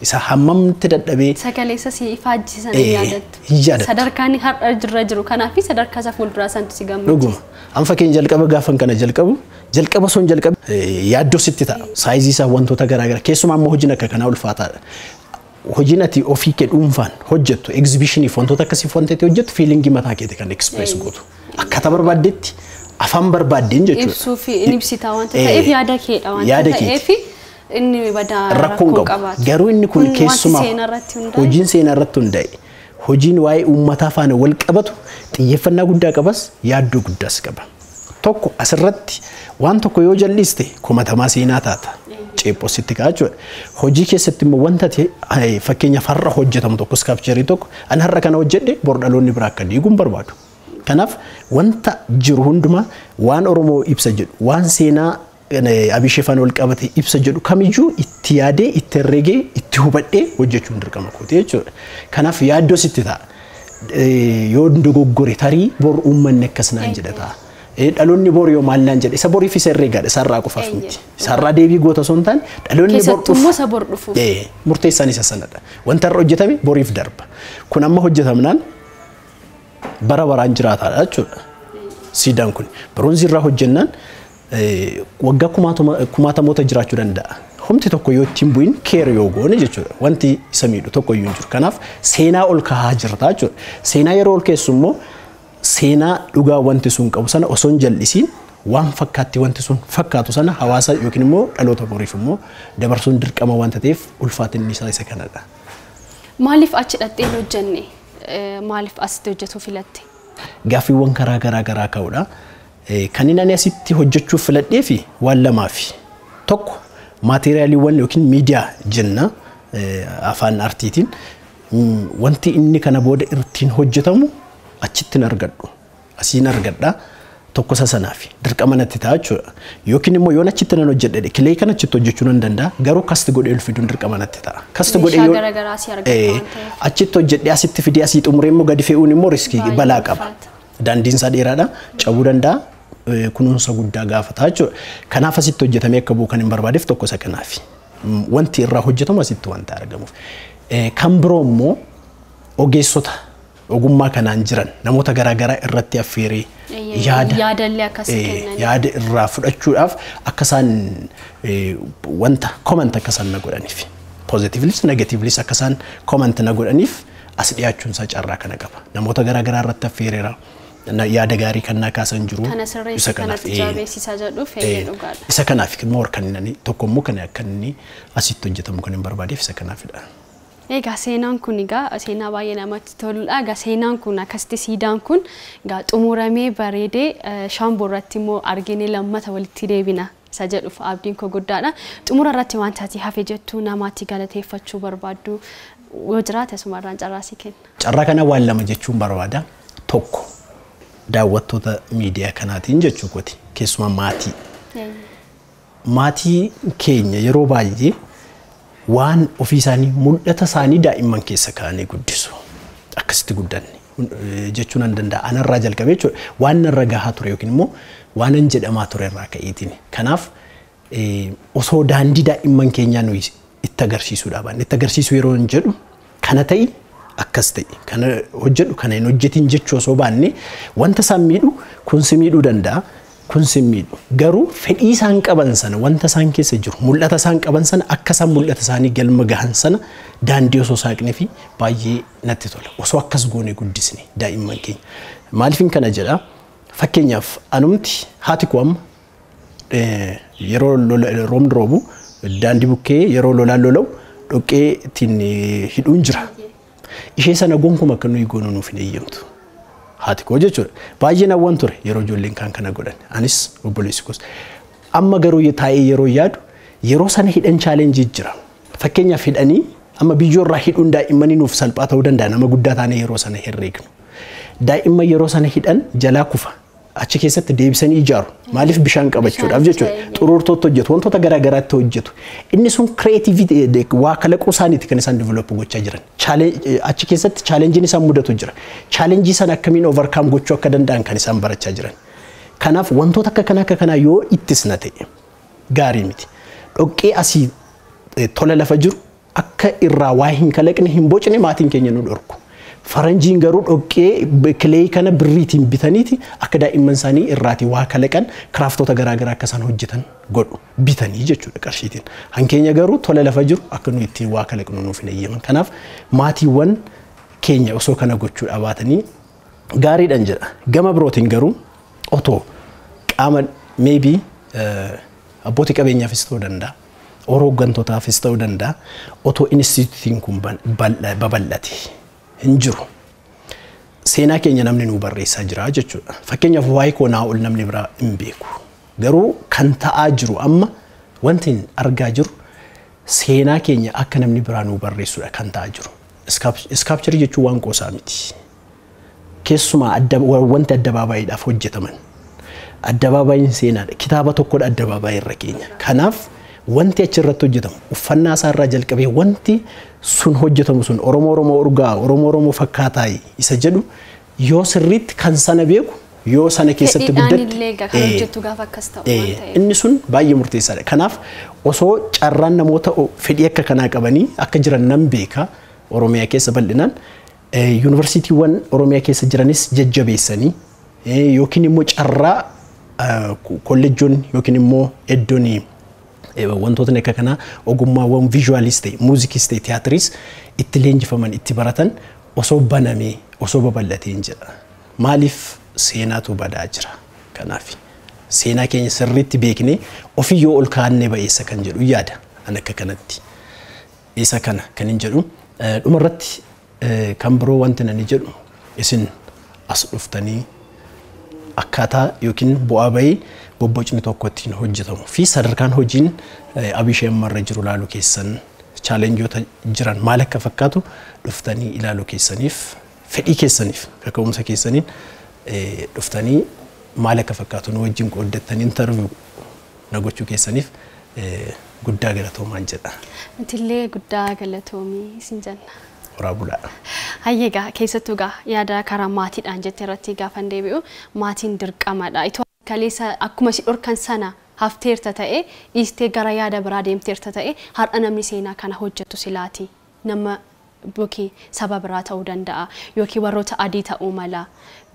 Isa hammamti dadhabee. Sagalee isa si ifaajji sana yaadattu. Sadarkaan har'a jirra jiru kanaaf sadarkaa isa fuulduraa santu si gammachiisa. Dhuguma. An fakkeenya jalqaba gaafan kana jalqabu jalqaba son jalqabe yaaddoo sitti ta'a. Saayizii isaa wantoota garaagaraa keessumaa immoo hojiin akka kanaa ulfaataadha. Hojiin ati ofii kee dhuunfaan hojjettu egzibishiniif wantoota akkasii wantoota hojjettu feelingii mataa keetii kan express gootu. Akkaataa barbaaddetti afaan barbaaddeen jechuudha. Ibsuu fi inni ibsitaa wanta ta'eef yaada keedha wanta ta'eef inni badaa rakkoo qabaatu. Garuu inni kun keessumaa hojiin seenaa irratti hundaa'e hojiin waa'ee uummataa faana wal qabatu xiyyeeffannaa guddaa qabas yaaddoo guddaas qaba. Tokko asirratti waan tokko yoo jal'iste komatamaa seenaa taata. Ceephoo sitti ka'a jechuudha. Hojii keessatti immoo wanta fakkeenyaaf har'a hojjetamu tokko sculpture tokko ani har'a kana hojjedhe bor dhaloonni biraa akka diigu hin barbaadu. Kanaaf wanta jiru hundumaa waan Oromoo ibsa jedhu waan seenaa Abishee faana wal qabate ibsa jedhu kamiyyuu itti yaadee itti herregee itti hubadhee hojjechuun dirqama kooti jechuudha. Kanaaf yaaddoo sitti ta'a. Yoo dogoggore tarii bor uummanni akkas naan jedha ta'a. Dhaloonni bor yoo maal naan jedhe isa boriif isa herreegaadha isarraa qofaaf miti. Isarraa deebii goota osoo hin taane dhaloonni bor dhufu. Keessattuu isa bor dhufuuf. Murteessaan isa sanadha. Wanta irra hojjetame boriif darba. Kun amma hojjetamnaan bara baraan jiraataadha jechuudha. Siidaan kun biroonzii irraa hojjennaan waggaa kumaatamoota jiraachuu danda'a. Humti tokko yoo ittiin bu'in care yoo goone jechuudha. Wanti isa miidhu tokko iyyuu hin jiru. Kanaaf seenaa ol kaa'aa jirta jechuudha. Seenaa yeroo ol keessu immoo seenaa dhugaa wanti sun qabu sana osoo hin jal'isiin waan fakkaatti wanti sun fakkaatu sana hawaasa yookiin immoo dhaloota boriif immoo dabarsuun dirqama wanta ta'eef ulfaatinni isaa isa kanadha. Maaliif achi dhaqxee hin hojjenne? Maaliif asitti hojjetuu filatte? Gaaffiiwwan karaa garaa garaa ka'uudha. Kan inni ani asitti hojjechuuf filadhee fi waan lamaafi. Tokko maateriyaaliiwwan yookiin miidiyaa jenna afaan artiitiin wanti inni kana booda ittiin hojjetamu achitti hin argadhu. Asiin argadha. Tokko isa sanaafi dirqama natti ta'a jechuudha. Yookiin immoo yoon achitti nan hojjedhe clay kana achitti hojjechuu nan danda'a. Garuu cast godhee ol fiduun dirqama natti ta'a. Cast godhee yoo achitti hojjedhee asitti fidee asii xumuree immoo gadi fe'uun immoo riskii balaa qaba. Daandiin isaa dheeraadha. Cabuu danda'a. Kunuunsa guddaa gaafata jechuudha. Kanaaf asitti hojjetamee akka bu'u kan hin barbaadeef tokko isa kanaafi. Wanti irraa hojjetamu asitti wanta argamuuf. Kan biroo immoo ogeessota ogummaa kanaan jiran namoota garaagaraa irratti affeeree yaada irraa fudhachuudhaaf akka isaan wanta comment akka isaan na godhaniif positively negatively akka isaan comment na godhaniif as dhiyaachuun isaa carraa kana qaba. Namoota garaagaraa irratti affeereera. Yaada gaarii kan naa kaasan jiru. Kana sirreessi kanatti jabeessisaa jedhu fe'ee dhugaadha. Isa kanaaf immoo kan inni tokko immoo kan akka inni asitti hojjetamu kan hin barbaadeef isa kanaafidha. Egaa seenaan kun egaa seenaa baay'ee namatti toludha. Egaa seenaan kun akkasitti siidaan kun egaa xumuramee bareedee Shaamboo irratti immoo arginee lammata walitti deebina isa jedhuuf abdiin koo guddaadha. Xumura irratti wanta ati hafe jettu namaatti galateeffachuu barbaaddu yoo jiraate asumarraan carraa sii kenna. Carraa kana waan lama jechuun barbaada. Tokko daawwattoota miidiyaa kanaatiin jechuu kooti. Keessumaa maatii. Maatii keenya yeroo baay'ee waan ofii isaanii mul'ata isaanii daa'imman keessa kaa'anii guddisu. Akkasitti guddanne jechuun nan danda'a. Anarraa jalqabee jechuudha. Waan narra gahaa ture yookiin immoo waan an jedhamaa ture irraa ka'eetiin. Kanaaf osoo daandii daa'imman keenyaa nuyi itti agarsiisuudha baanne. Itti agarsiisuu yeroo hin jedhu kana ta'i akkas ta'e kana hojjedhu kana hin hojjetin jechuu osoo baanne wanta isaan miidhu kun si miidhuu danda'a. Kun si miidhu garuu fedhii isaan qaban sana wanta isaan keessa jiru mul'ata isaan qaban sana akka isaan mul'ata isaanii galma gahan sana daandii osoo saaqnee fi baay'ee natti tola. Osoo akkas goone guddisne daa'imman keenya. Maaliifin kana jedha? Fakkeenyaaf anumti haati koo amma yeroo roobni roobu daandii bukkee yeroo lolaan lola'u dhoqqee ittiin hidhuun jira. Ishee sana gonkuma akka nuyi goonu nuuf hin eeyyamtu. Haati koo jechuudha. Baay'ee hawwan ture yeroo ijoolleen kaan kana godhan. Anis obboleessi koos. Amma garuu taa'ee yeroo yaadu yeroo sana hidhan chaalenjii jira. Fakkeenyaaf hidhanii amma biyyoo irraa hidhuun daa'immanii nuuf salphaa ta'uu danda'a nama guddaa taane yeroo sana herreegnu. Daa'imman yeroo sana hidhan jalaa kufa. Achi keessatti deebisanii ijaaru. Maaliif bishaan qabachuudhaaf jechuudha. Xuruurtootti hojjetu, wantoota garaa garaatti hojjetu. Inni sun creativity waa kalaquu isaaniiti kan isaan develop gochaa jiran. Achi keessatti chaalenjiin isaan mudatu jira. Chaalenjii sana akkamiin overcome gochuu akka danda'an kan isaan barachaa jiran. Kanaaf wantoota akka kanaa yoo ittisna ta'e gaarii miti. Dhoqqee asii tola lafa jiru akka irraa waa hin kalaqne hin bocne maatiin keenya nu dhorku. Faranjiin garuu dhoqqee kilee kana birriitiin bitaniiti akka daa'imman isaanii irraatii waa kalaqan kiraaftoota garaagaraa akka isaan hojjetan godhu bitanii jechuudha qarshiitiin. Hankeenya garuu tola lafa jiru akka nu ittiin waa kalaqnu nuuf hin eeyyaman. Kanaaf maatiiwwan keenya osoo kana gochuu dhabaatanii gaariidhaan jedha. Gama birootiin garuu otoo qaama maybe abbootii qabeenyaafis ta'uu danda'a. Hooggantotaafis ta'uu danda'a. Otoo instituutiin kun babal'ate hin jiru. Seenaa keenya namni nuu barreessaa jira jechuudha. Fakkeenyaaf waa'ee koo naa ol namni biraa hin beeku. Garuu kan ta'aa jiru amma wanti argaa jiru seenaa keenya akka namni biraa nuu barreessudha kan ta'aa jiru. Iskaapcharii jechuun waan qoosaa miti. Keessumaa wanti addabaabaayidhaaf hojjetaman. Addabaabayiin seenaadha. Kitaaba tokkodha addabaabaayii irra keenya. Kanaaf wanti achirratti hojjetamu uffannaa isaarraa jalqabee wanti sun hojjetamu sun Oromoo Oromoo urgaa Oromoo Oromoo fakkaataa isa jedhu yoo sirriitti kan sana beeku yoo sana keessatti guddatte inni sun baay'ee murteessaadha. Kanaaf osoo carraan namoota fedhii akka kanaa qabanii akka jiran nan beeka Oromiyaa keessa bal'inaan yuunivarsiitiiwwan Oromiyaa keessa jiranis jajjabeessanii yookiin immoo carraa kolleejjoonni yookiin immoo iddoon wantootni akka kanaa ogummaawwan viizuwaalis ta'e muuzikiis ta'e tiyaatiriis itti leenjifaman itti baratan osoo banamee osoo babal'atee hin jedha. Maaliif seenaatu badaa jira? Kanaaf seenaa keenya sirriitti beeknee ofii yoo ol kaa'annee ba'eessa kan jedhu yaada an akka kanatti. Isa kana kan hin jedhu dhumarratti kan biroo wanti nani jedhu isin as dhuftanii akkaataa yookiin bu'aa bahii bobbocni tokko ittiin hojjetamu fi sadarkaan hojiin Abishee ammarra jiru ilaaluu keessan chaalenjoota jiran maal akka fakkaatu dhuftanii ilaaluu keessaniif fedhii keessaniif kaka'umsa keessaniin dhuftanii maal akka fakkaatu nu wajjin qooddattanii interview na gochuu keessaniif guddaa galatoomaan jedha. Nutillee guddaa galatoomii isin jenna. Horaa bulaa. Hayyeegaa keessattuu gaa yaada karaa maatiidhaan jettee irratti gaafan deebi'u maatiin dirqamadha. Itoo kaleessa akkuma si dhorkan sana hafteerta ta'e dhiistee gara yaada biraa deemteerta ta'e har'a namni seenaa kana hojjetu silaati. Nama yookiin saba biraa ta'uu danda'a yookiin warroota adii ta'uu mala.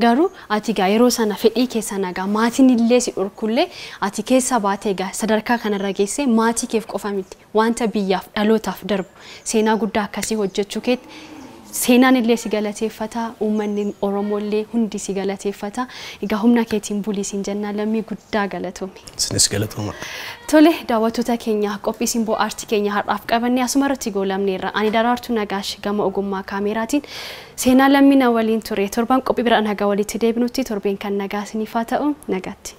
Garuu ati gaa yeroo sana fedhii keessa nagaa maatiin illee si dhorkullee ati keessa baatee gaa sadarkaa kanarra geessee maatii keef qofa miti wanta biyyaaf dhalootaaf darbu seenaa guddaa akkasii hojjechuu keetti Seenaan illee si galateeffata, uummanni Oromoo illee hundi si galateeffata. Egaa humna keetiin bulii siin jennaa, Lammii, guddaa galatoomi. Isinis galatooma. Tole, daawwattoota keenya, qophii Simboo Aartii keenya har'aaf qabannee asuma irratti goolamneerra. Ani Daraartuu Nagaash, gama ogummaa kaameeraatiin Seenaa Lammina waliin ture. Torban qophii bira nagaa walitti deebinutti torbeen kan nagaa isiniif haa ta'u, nagaatti.